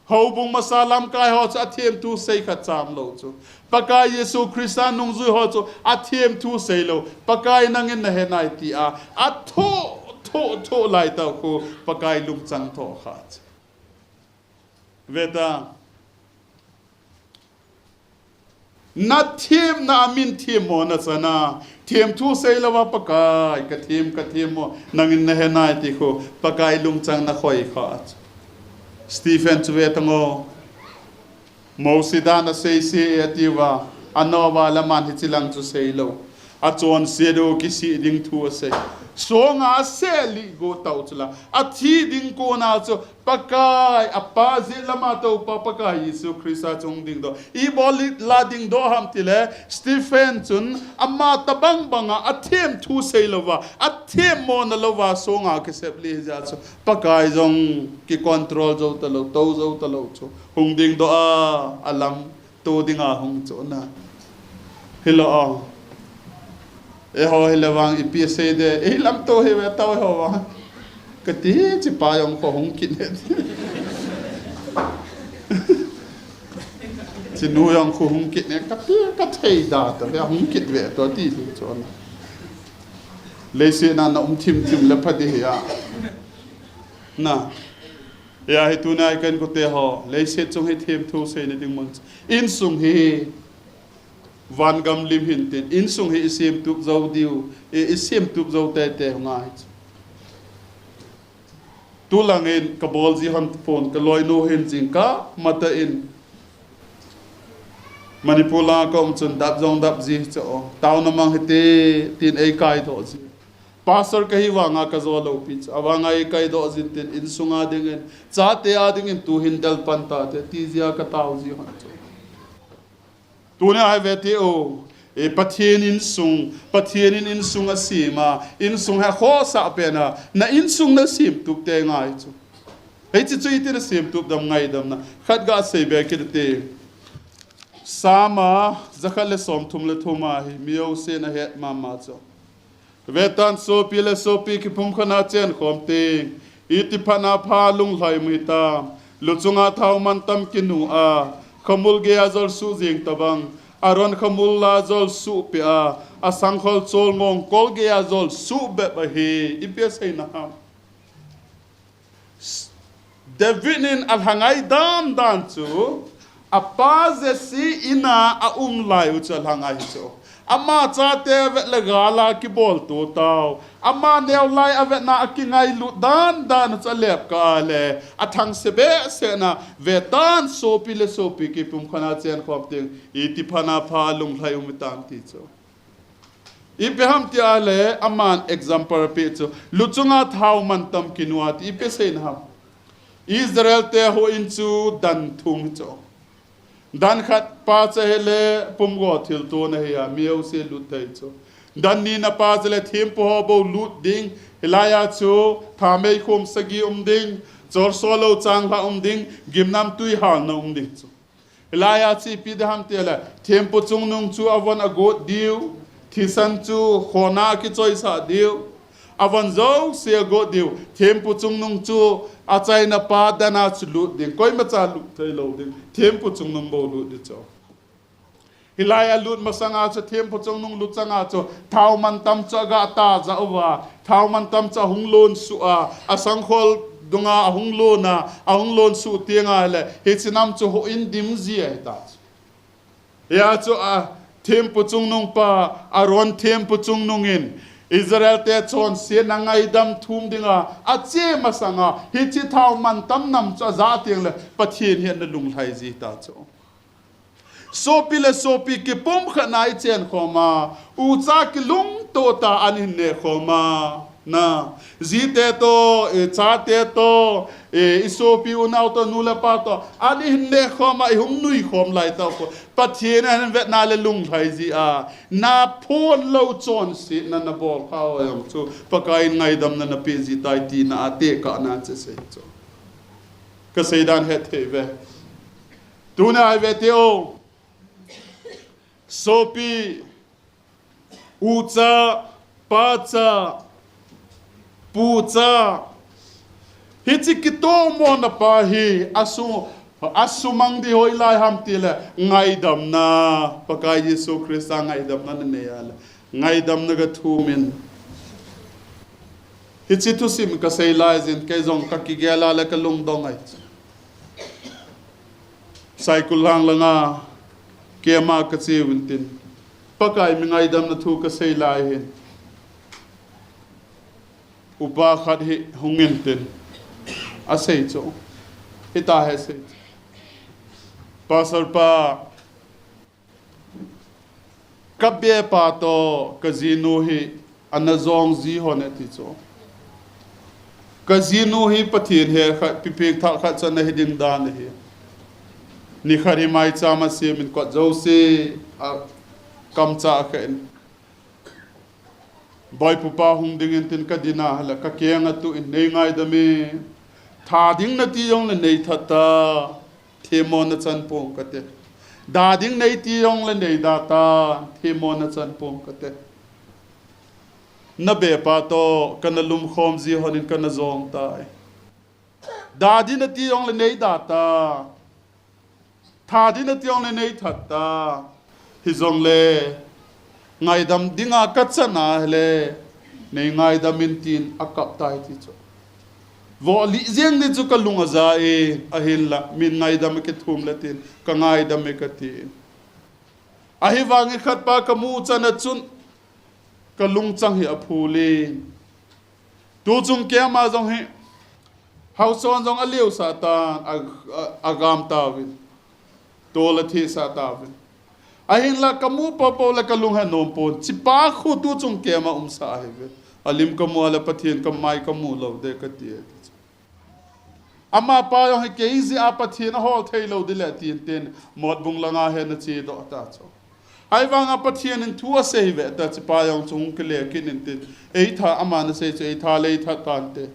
Houbung masa lamkai ho chu athemthu sei khat cha um lou chu. Pakai Jesu Christa nungjui ho chu athemthu sei lou. Pakai nangin na he nai tia, athoh, thoh, thoh lai tau khu, Pakai lungchang thoh kha chu. Ve ta. Na themna a min themmo na chana. Themthu sei louva Pakai, ka them, ka themmo. Nangin na he nai ti khu, Pakai lungchang na khoi kha. Stephen chu ve tang o. Mosi dan asei se e ati uva. Anova le aman hichi lang chu sei lou. Achonse diu kisih ding thu asei. Songa asei lih go tau chu la. Athi ding kona chu Pakai, apa jeh lama Toupa Pakai Jesu Christa chu hung dingdoh. Ibol la dingdoh ham tile, Stephen chun ama tabang banga athemthu sei louva, athemmo na louva, songa kisep lih jeh chu Pakai jong ki control jou talou, tou jou talou chu. Hung dingdoh a, alam. Tu dinga hung chu na. Hilou a. Eiho hile vang ipi sei de. Ei lamto hi ve tau eiho vang. Kati chi pa jong khu hung kit ne. Chi nu jong khu hung kit ne. Kati ka thei da ta ve hung kit ve to ti chu na. Leiset na na um thim thim le pha di hi a. Na. Hia hi tuna i kan kote ho, leiset chung hi themthu seina ding mun. Insung hi vangam lim hintin, insung hi i semtup jou diu, i, i semtup jou teitei ngai. Tulangin ka bol ji hon phone ka loinu hin jingkah matah in Manipur langa ka um chun dap jong dap ji chu, taona mang hite tin ei kaidoh ji. Pastor ka hi vanga ka jo lou pi chu, avanga ei kaidoh jin tin insunga dingin, chate a dingin tu hin del pan tate, ti jia ka tao ji hon chu. Tuni a hi ve te o, e, Pathen insung, Pathen in insung a sem a, insung hi a khohsah pen a, na insung na semtup te ngai chu. Hiche chu iti na semtup dam ngaidamna. Khat ga sei be kit te. Psalm a, jakhat le somthum le thum a hi, mi jousen ahet mama chu. Vetan sopi le sopi kipumkhat a chenkhom teng, iti phat a pha lunglhai um hitam, luchunga thao mantam kinu a, khamul geiya jol suh jeng tabang, Aaron khamul a jol suh peh a, asangkhol cholngong kol geiya jol suh bep ahi, ipi aseina ham. David in alha ngaidam dan chu, apa Jesse in a aum lai u chu alha ngai chu. Ama chate vet le gal a kibol to tao. Ama neo lai a vet na a kingailut dan dan u chu alep kah a le. Athangse behseh na vetan sopi le sopi kipumkhat a chenkhom teng iti phat a pha lunglhai um hitam ti chu. Ipi ham ti a le, aman example pe chu, luchunga thao mantam kinu a ti ipi seina ham. Israel te houin chu dan thum chu. Dan khat pa cha hi le pumgo thilto na hi a, mi jouse lut thei chu. Dan ni na pa cha le thempu ho bou lut ding, hilai a chu thamei khom sagi um ding, chorso lou changlhah um ding, gimnamtui halna um ding chu. Hilai a chu ipi ding ham ti le, thempu chungnung chu avon agot diu, thisan chu khona kichoisah diu, avon jouse agot diu, thempu chungnung chu achaina pa dan a chu lut ding, koima cha lut thei lou ding, thempu chungnung bou lut ding chu. Hilai a lut masang a chu thempu chungnung lut chang a chu thao mantam chu aga ta ja uva, thao mantam chu ahung lon suh a, asangkhol dunga ahung lon a, ahung lon suh tieng a le, hiche nam chu houin dim ji ahi ta chu. Hia chu a thempu chungnung pa, Aaron thempu chungnung in, Israel te chonsetna ngaidam thum dinga, ache masang a, hiche thao mantam nam chu aja tieng le, Pathen hi ana lunglhai ji ta chu. Sopi le sopi kipumkhat na i chenkhom a, ucha kilungto ta an hin nehkhom a, na, jite to, e, chate to, e, i sopi unau to, nu le pa to, an hin nehkhom a, i hung nuikhom lai tau ko. Pathen ahin vetna le lunglhai ji a, na phon lou chonsetna na bol kha ho jong chu, Pakai in ngaidamna na pe ji tai tina a tekah nan che sei chu. Ka sei dan het thei ve. Tuna hi ve te o. Sopi, ucha, pacha, pucha. Hiche kitomona pa hi asu, asumang ding hoilai ham ti le ngaidamna. Pakai Jesu Christa ngaidamna na nei a le. Ngaidamna ga thum in. Hiche thusim ka sei lai jin, kei jong ka kigel a le ka lungdong ahi. Saikul lang langa, keima ka che uvin tin. Pakai mi ngaidamna thu ka sei lai hin. Upa khat hi hung in tin. Asei chu. Hita hi asei chu. Pastor pa, ka bepa to, ka jinu hi, ana jong ji hon e ti chu. Ka jinu hi Pathen he khat, pipek thah khat chan ahi ding dan ahi. Nikhat hi maicham a sem in kot jouse a kamcha a kha in. Boipupa hung ding in tin ka din a, hala ka keng a tu in nei ngaidam in. Tha ding na ti jong le nei that ta. Themmona chan pong kate. Da ding nei ti jong le nei da ta, themmona chan pong kate. Na bepa to, kana lumkhom ji hon in kana jong tai. Da ding na ti jong le nei da ta. Tha ding na ti jong le nei that ta. Hijong le, ngaidam dinga ka chan a le, nei ngaidam in tin a kap tai ti chu. Voh lih jeng ding chu kalung aja e, ahinla, min ngaidam kithum le tin, kangaidam e kati. Ahivangin khatpa kamu chan a chun, kalungchang hi aphul in. Tuchung kem a jong hi, haosa jong aliu sah tan, a, a, agam tauvin. Tol atheh sah tauvin. Ahinla kamu popo le kalung he nom pon. Chipa khu tuchung kem a umsa ahiuve. Alim kamu a le Pathen kamai kamu lou de kati e. Amapa jong hi kei jeh a Pathen ahol thei lou ding le tin tin, Motbung langa hin ache doh ta chu. Ahivanga Pathen in thu asei ve ta, chipa jong chu hung kile kit in tin. Eitha, aman asei chu eitha le eitha tante.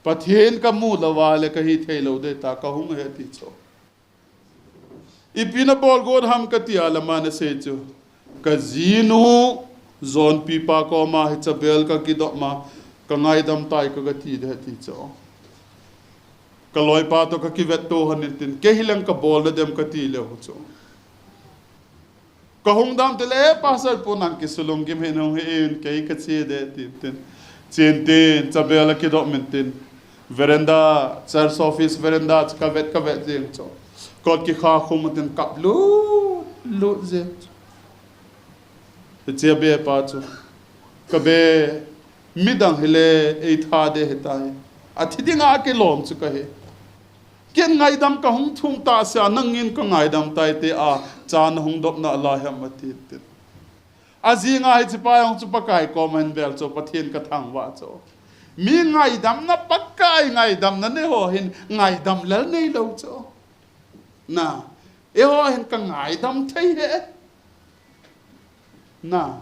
Pathen kamu lou a le kahi thei lou ding ta, kahung ahi ti chu. Ipi nabol got ham kati a le aman asei chu, kajinu jonpipa koma hi chabel kakidop ma, kangaidam tai ka, kati ding ahi ti chu. Kaloipa toh kakivetto hon in tin, kei hileng kabol nadem kati leu chu. Kahung dam tile, Pastor pu nang kisulung gim hin hung hi in, kei kache ding tin tin. Chen tin, chabel akidop min tin. Veranda, church office veranda chu kavet kavet jeng chu. Kot kikha khum tin kap lut lut jeng chu. Hiche abepa chu, kabe, midang hile eitha ding ahitai. Athi dinga kilom chu kahi. Ken ngaidam kahung thum tah sea, nangin kangaidam tai tia, cha nahung dopna lai ham ati tin. Ajinga hiche pa jong chu Pakai koma hin vel chu, Pathen kathangvah chu. Mi ngaidamna, Pakai ngaidamna nei ho hin ngaidam lel neilou chu. Na, eiho hin kangaidam thei e. Na,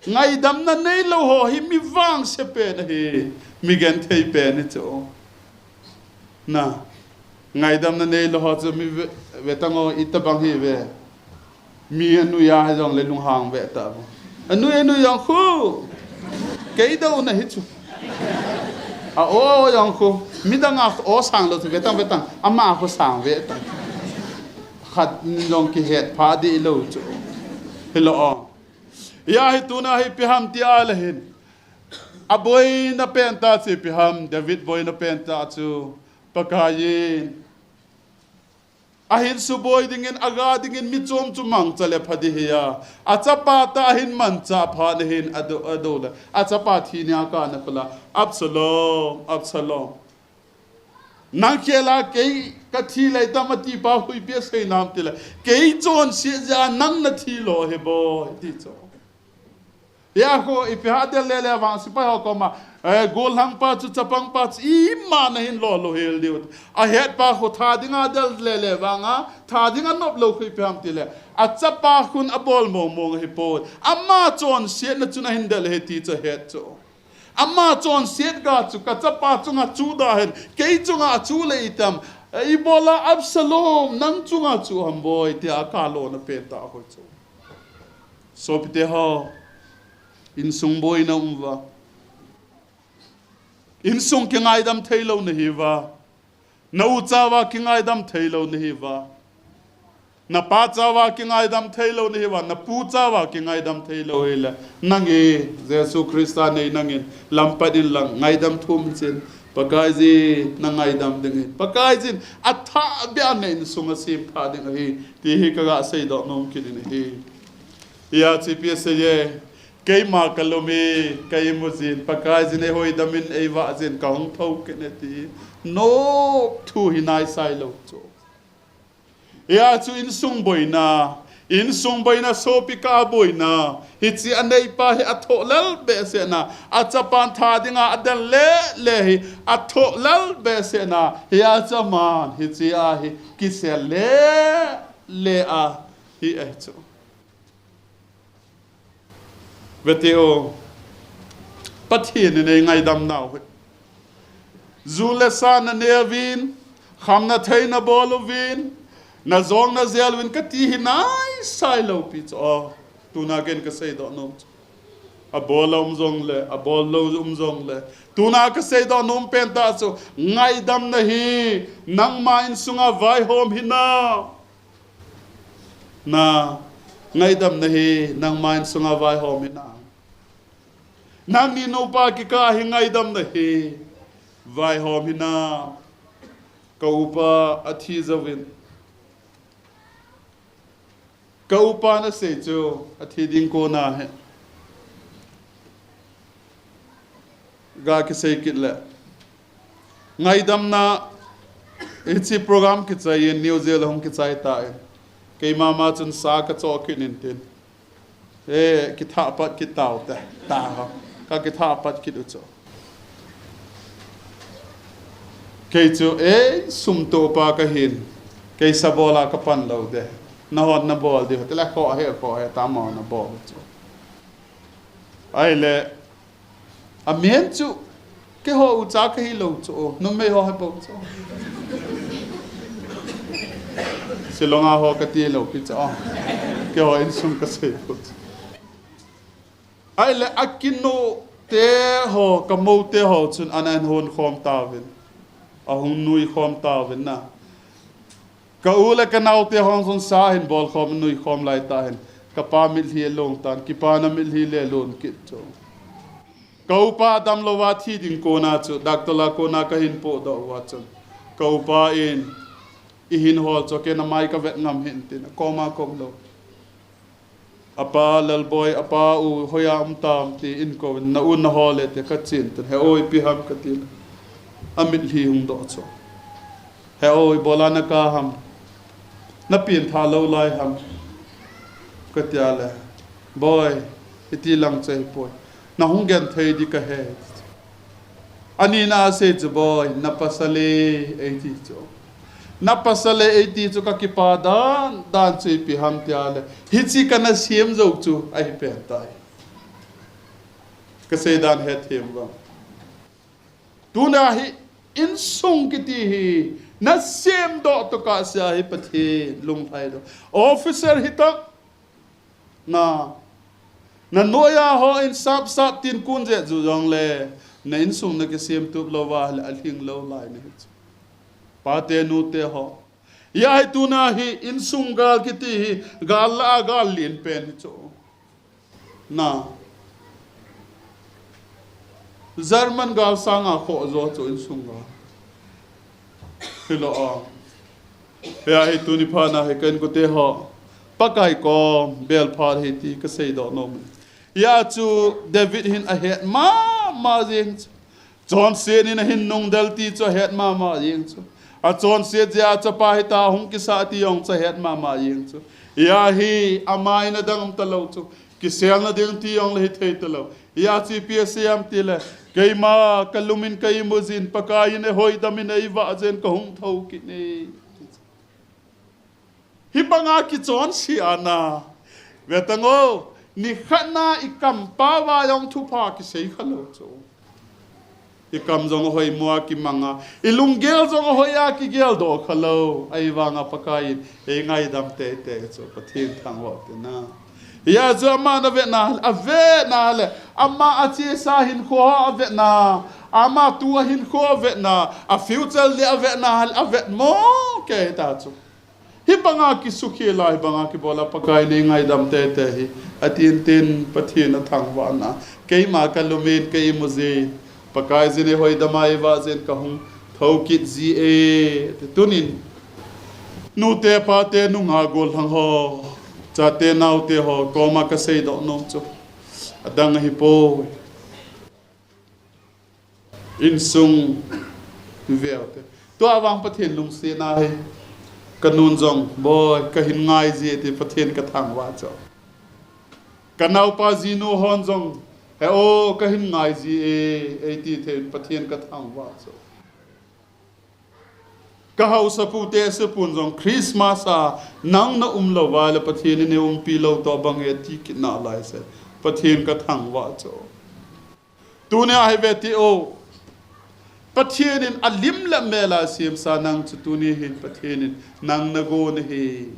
ngaidamna neilou ho hi mi vangse pen ahi, mi genthei pen ahi chu. Na, ngaidamna neilou ho chu mi ve, vetang o, itobang hiuve. Mi anui a hijongle lunghang ve tauve. Anui, anui jong khu. Kei douna hi chu. A o, o jong khu. Midang a o sang lou chu vetang, vetang. Ama khu sang ve tang. Khat in jong kihet pha dih lou chu. Hilou o. Hia hi tuna hi ipi ham ti a le hin. Aboina pen tah chu ipi ham, David boina pen tah chu. Pakaiyin. Ahin suboi dingin, aga dingin mi chom chu mangcha le pha ding ahi a. Achapa tah ahin manchah phat in ahin ado, ado le. Achapa thi nia kana kula. Absalom, Absalom. Nang khel a kei kathi lei tam atipa huipi asei nam tile. Kei chonset jeh a nang nathi lou ahi boi, ti chu. Hia khu ipi ha del le le vang sepai ho koma. Eh, gollhang pa chu, chapang pa chu, ima nahin lolo hel diu. Ahet pa khu tha dinga del le le vanga, tha dinga nop lou khu ipi ham tile. Achapa khun abol mong mong ahi poi. Ama chonsetna chun ahin del ahi ti chu ahet chu. Ama chonset ga chu, kachapa chunga chu da hen, kei chunga chu le itam. Eh, ibola Absalom, nang chunga chu ham boi, tia akalona pen tah khu chu. Sopite ho, insung boina um uva. Insung kingaidam thei lou nahi uva. Na u chauva kingaidam thei lou nahi uva. Na pa chauva kingaidam thei lou nahi uva. Na pu chauva kingaidam thei lou hile. Nang e, Jesu Christa nei nangin, lampat in lang, ngaidam thum chin. Pakaiyin, na ngaidam ding ahi. Pakaiyin, athah beh a na insung asem pha ding ahi. Ti hi kaga seidoh nom kit in ahi. Hia chu ipi asei e. Keima kalum e, ka imu jin, Pakaiyin eihoidam in, eivah jin, kahung thou kit in ati. Nop thu hi naisai lou chu. Hia chu insung boina, insung boina, sopi kah a boina. Hiche aneipa hi athoh lel behseh na, achapan tha dinga adel le le hi athoh lel behseh na. Hia chu aman hiche a hi kisel le le ahi ahi chu. Vete o, Pathen in eingaidam nau hi. Ju le sa nanei uvin, khamna thei nabol uvin, najong najel uvin kati hi naisai lou pi chu. O, tuna ken kaseidoh nom chu. Abol a um jongle, abol lou um jongle. Tuna kaseidoh nom pen tah chu, ngaidamna hi, nangma insunga vaihom hinam. Na, ngaidamna hi, nangma insunga vaihom hinam. Nangni nupa kikah a hi ngaidamna hi. Vaihom hina, ka upa athi jouvin. Ka upa nasei chu, athi ding kona hi. Ga kisei kit le. Ngaidamna, hiche program kichai in New Zealand hung kichai tan. Keima ma chun sa kachoh kit in tin. E, kithah pat kit tau te, ta ho. Ka kithah pat kit u chu. Kei chu, e, sum toh pa kahin. Kei sabol a kapan lou de. Nahon nabol diu, tile khoh he, khoh he, tama nabol chu. Ahile, amen chu, keiho ucha kahi lou chu, numei ho hi bou chu. Shillong a ho kati lou pi chu. Keiho insung kasei bou chu. Ahile akinu te ho, kamou te ho chun ana hon khom tauvin. Ahung nui khom tauvin na. Ka u le ka nao te hon jong sa hin bol khom, nui khom lai tahin. Kapa mitlhi along tan, kipana mitlhi le lon kit chu. Ka upa damlou va thi ding kona chu, doctor la kona kahin podoh uva chun. Ka upa in, ihin hol chu, kei namai kavet ngam hih in tin, koma kom lou. Apa Lalboi, apa u hoiya um tam tin kouvin, na u naho le te kachen tin, he o ipi ham kati le. Amitlhi hung doh chu. He o ibola naka ham. Napeng tha lou lai ham. Katia le. Boi, iti lang chu ahipoi. Nahung genthei di kahe. Anina asei chu boi, na pasal e, eiti chu. Na pasal e, eiti chu kakipa dan, dan chu ipi ham tia le. Hiche kana sem jou chu, ahi pen tai. Kasei dan hethem vang. Tuna hi, insung kiti hi, nasem doh tokah sea hi Pathen, lunglhai doh. Officer hitam, Na, na noiya hon sapsap tin kun jeh chu jongle, na insung na kisem tup lou va le alhing lou lai nahi chu. Pate nute ho. Hia hi tuna hi insung gal kiti hi gal la a gal lien pen hi chu. Na. German gal sanga khoh jo chu insung gal. Hilou a. Hia hi tuni phat na hi ka inkote ho. Pakai kom, bel phat hi ti kasei doh nom. Hia chu David hin ahet mama jeng chu. Chonset in ahin nungdel ti chu ahet mama jeng chu. Achonset jeh a chapa hita hung kisa ti jong chu ahet mama jeng chu. Hia hi ama in adang um talou chu. Kiselna ding ti jong le hithei talou. Hia chu ipi asei em tile. Keima kalum in ka imu jin Pakai in eihoidam in eivah jeh in kahung thou kit e. Hibanga kichonse ana. Ve tang o, nikhat na ikam pao va jong thupha kisei khalou chu. Ikam jong ahoi mo a kimang a. Ilunggel jong ahoi a kigel doh khalou. Ahivanga Pakai in eingaidam teitei chu. Pathen thangvah u hite na. Hia chu ama na vetna, avetna le. Ama achesa hinkho avetna. Ama tu a hinkho avetna. A future le avetna, avet mo kei ta chu. Hibanga kisukhel a, hibanga kibol a Pakai in eingaidam teitei hi. Atin tin Pathen athangvah na. Keima kalum in ka imu jin. Pakai in eihoidam a eivah jeh in kahung thou kit ji e. Tunin. Nute pate nungah gollhang ho. Chate naote ho. Koma kasei doh nom chu. Adang ahipoi. Insung veu te. Tua vang Pathen lungsetna hi. Kanun jong, boi, kahin ngai ji e ti Pathen kathangvah chu. Kanaopa jinu hon jong, he o, kahin ngai ji e, eiti thei Pathen kathangvah chu. Kahaosapu te sepun jong Christmas a nang na umlou va le Pathen in eiumpi lou toh bang e ti kit nalai se. Pathen kathangvah chu. Tunia hi ve ti o. Pathen in alim le amel a semsa nang chu tuni hin Pathen in nang nagon ahi.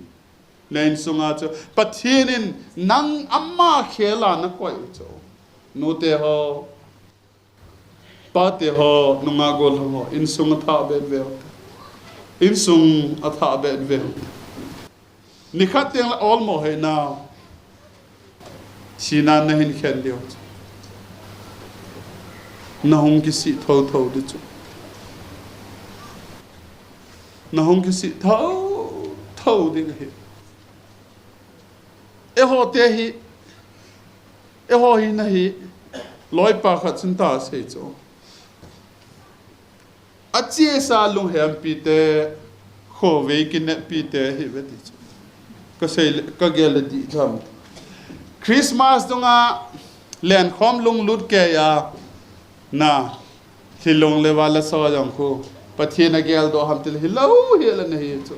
Na insunga chu Pathen in nang ama khel a nakoi u chu. Nute ho, pate ho, nungah gollhang ho, insung athah bet veu. Insung athah bet veu. Nikhat teng le olmo hei na. Sina nahin khen diu. Nahung kisih thotho di chu. Nahung kisih thotho ding ahi. Eiho te hi, eiho hina hi, loipa khat chun asei chu. Achesa lunghempi te, khovei kineppi te ahiuve ti chu. Kasei le, kagel le dih tham. Christmas dunga lenkhom lunglut keiya, na, thilong le val le so jong khu Pathen in ageldoh ham tile hilou hel ana hi chu.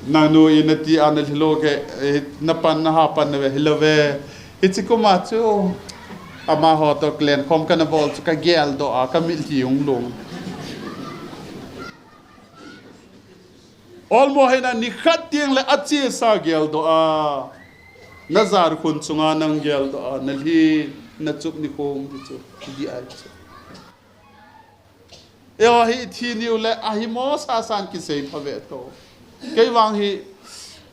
Nangnu in nati a nalhilo kei, eh, napan naha pan nave hilouve. Hiche kuma chu amaho toh lenkhom kana bol chu kageldoh a, kamitlhi hung long. Olmo hina nikhat teng le achesa geldoh a. Najar khun chunga nang geldoh a, nalhi, nachup nikho ti chu, dih ahi chu. Eiho hi thi niu le ahimo sasan kisei phave to. Kei vang hi,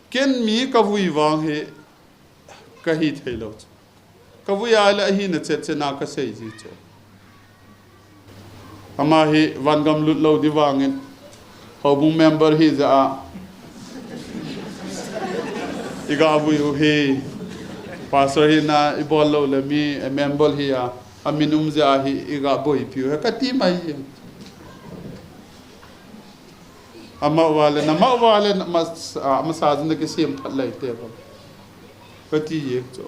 ken mi kavui vang hi, kahi theilou chu. Kavui a le ahina chet chet na kasei ji chu. Ama hi vangam lut lou di vangin, houbung member hijeh a igavui u hi, pastor hina ibol lou le mi, eh, member hi a, amin um jeh a hi igavoipiu hi kati mai jeng. Amavale, namavale, mas-, ah, masa jin nakisem phat lai te ba, kati jeng chu.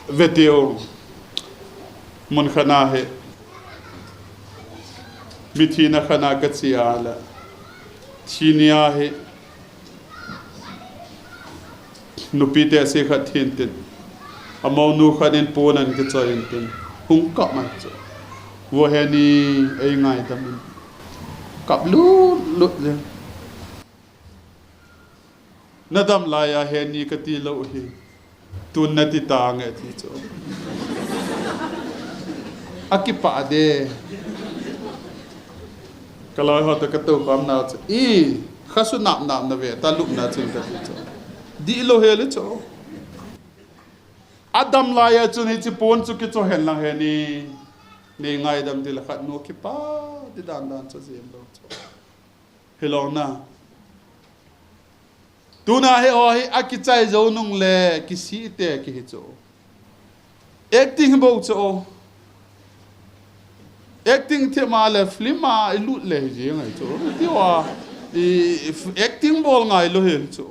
Vete o, mun khat na hi, mithi na khat na kache a le, thi nia hi, nupi tehse khat thin tin, amounu khat in pon ana kichoi in tin, hung kap mai chu. Vo Heni, eingaidam in. Kap lut lut le. Nadam laiya Heni kati lou hi. Tun nati tange ti chu. Akipah de. Kaloi ho toh katou pam nau chu. I, khasu nap nap nave, ta lupna chun kati chu. Dih lou hel chu. Adam laiya chun hiche pon chu kicho hen lang Heni. Neingaidam tile khat nu kipah di dan dan chu jem lou chu. Hilou na. Tuna hi o hi akichai jou nung le kisih te kihi chu. Acting bou chu. Acting thema le film a ilut le hi jeng ahi chu. Tiwa, i, acting bol ngai lou hi chu.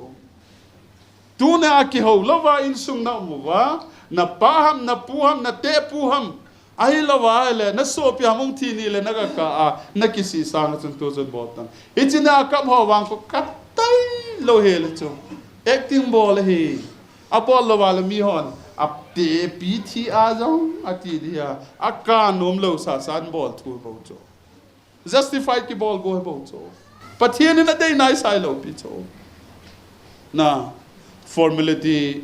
Tuna kihou louva insung na um uva, napa ham, napu ham, natepu ham, ahilouva le, nasopi ham hung thi ni le nagakah a, nakisih sang chun tu chun bol tan. Hiche na kap ho vang khu kap tailou hel chu. Acting bol ahi. Abol louva le mihon, atepi thi a jong, ati dia, akap nom lou sasan bol thu bou chu. Justify kibol go hi bou chu. Pathen in adei naisai lou pi chu. Na, formality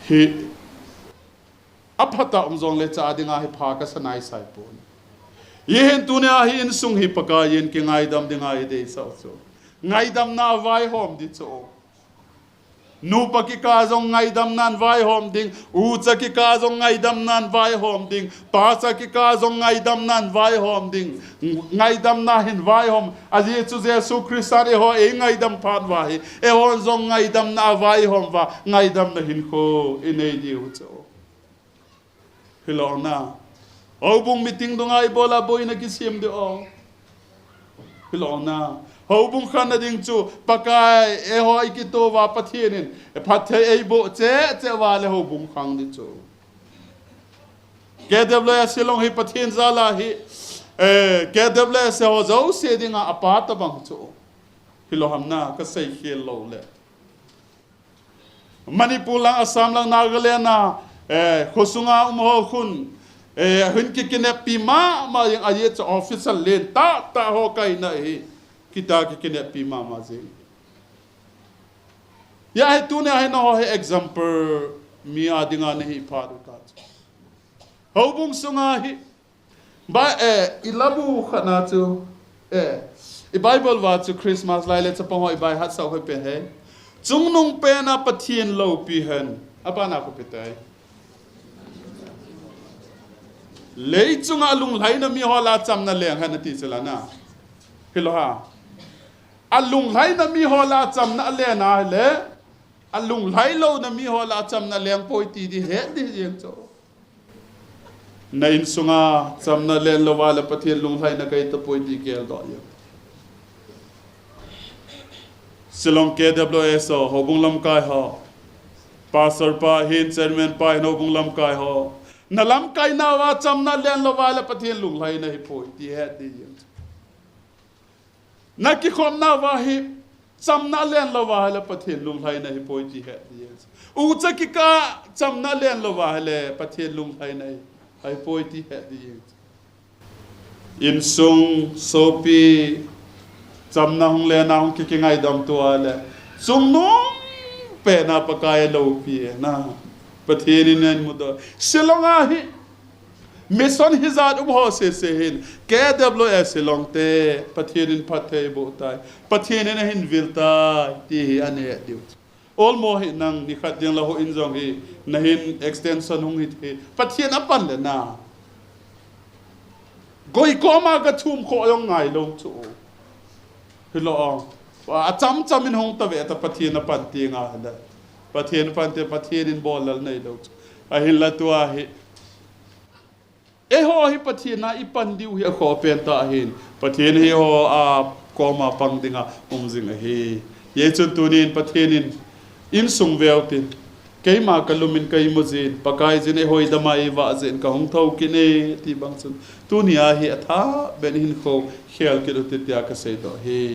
hi aphat a um jongle cha dinga hi pha kasa naisai pon. Hihen tuna hi insung hi Pakai in kingaidam dinga ideisah u chu. Ngaidamna vaihom di chu. Nupa kikah jong ngaidamnan vaihom ding, ucha kikah jong ngaidamnan vaihom ding, pastor kikah jong ngaidamnan vaihom ding, ngaidamna hin vaihom, ajeh chu Jesu Christan eiho eingaidam phat uva hi, eihon jong ngaidamna avaihom uva, ngaidamna hinkho inei diu chu. Hilou na. Houbung meeting dunga ibola boina kisem diu. Hilou na. Houbung khanna ding chu Pakai eiho ikitouva Pathen in phatthei eiboh cheh cheh uva le houbung khang di chu. K W S Shillong hi Pathen jal a hi, eh, K W S ho jouse dinga apa tabang chu. Hilou ham na kasei khel lou le. Manipur lang, Assam lang, Nagaland a, eh, khosunga um ho khun, eh, hin kikineppi mama jeng, ajeh chu official len tah tah ho kaina hi, kita kikineppi mama jeng. Hia hi tuna hi nangho hi example mi a dinga nahi phat u ta chu. Houbung sunga hi, Ba, eh, i labu khatna chu, eh, i Bible uva chu Christmas lai le chapang ho i baihat sau hoi pen he. Chungnung pena Pathen loupi hen. Abana khu pi tai. Leichunga alunglhaina mi ho lah a chamna leng hen ati chu la na. Hilou ham. Alunglhaina mi ho lah a chamna alen ahile, alunglhai louna mi ho lah a chamna leng poi ti di het di jeng chu. Na insunga chamna len louva le Pathen lunglhaina kahi tapoi ti geldoh jeng. Shillong K W S ho, houbung lamkai ho. Pastor pa hin, chairman pa hin, houbung lamkai ho. Na lamkai nauva chamna len louva le Pathen lunglhaina hipoi ti het di jeng. Na kikhopna uva hi chamna len louva ahile Pathen lunglhaina hipoi ti het di jeng. Ucha kikah chamna len louva ahile Pathen lunglhaina hipoi ti het di jeng. Insung, sopi, chamna hung lena hung kikingaidam tua le, chungnung pena Pakai aloupi na. Pathen in eimudoh. Shillong a hi mission hijat um ho sese hin, K W S Shillong te, Pathen in phatthei eiboh tai, Pathen in ahin vil tai, ti hi ahet diu. Olmo hi nang nikhat ding la houin jong hi, nahin extension hung hithei, Pathen apan le na. Koi koma kathum kho jong ngailou chu. Hilou. Achamcham in hung tave ta Pathen apan ti nga le. Pathen pan te Pathen in bollal neilou chu. Ahinla tua hi. Eiho hi Pathen a ipan diu hi akhoh pen tah ahin. Pathen hi eiho a koma pang dinga um jing ahi. Hijeh chun tunin Pathen in insung veu tin. Keima kalum in ka imu jin, Pakai jin eiho idam a eivah jin kahung thou kit e ti bang chun. Tunia hi athah beh in hinkho khel kit u hite tia kaseidoh ahi.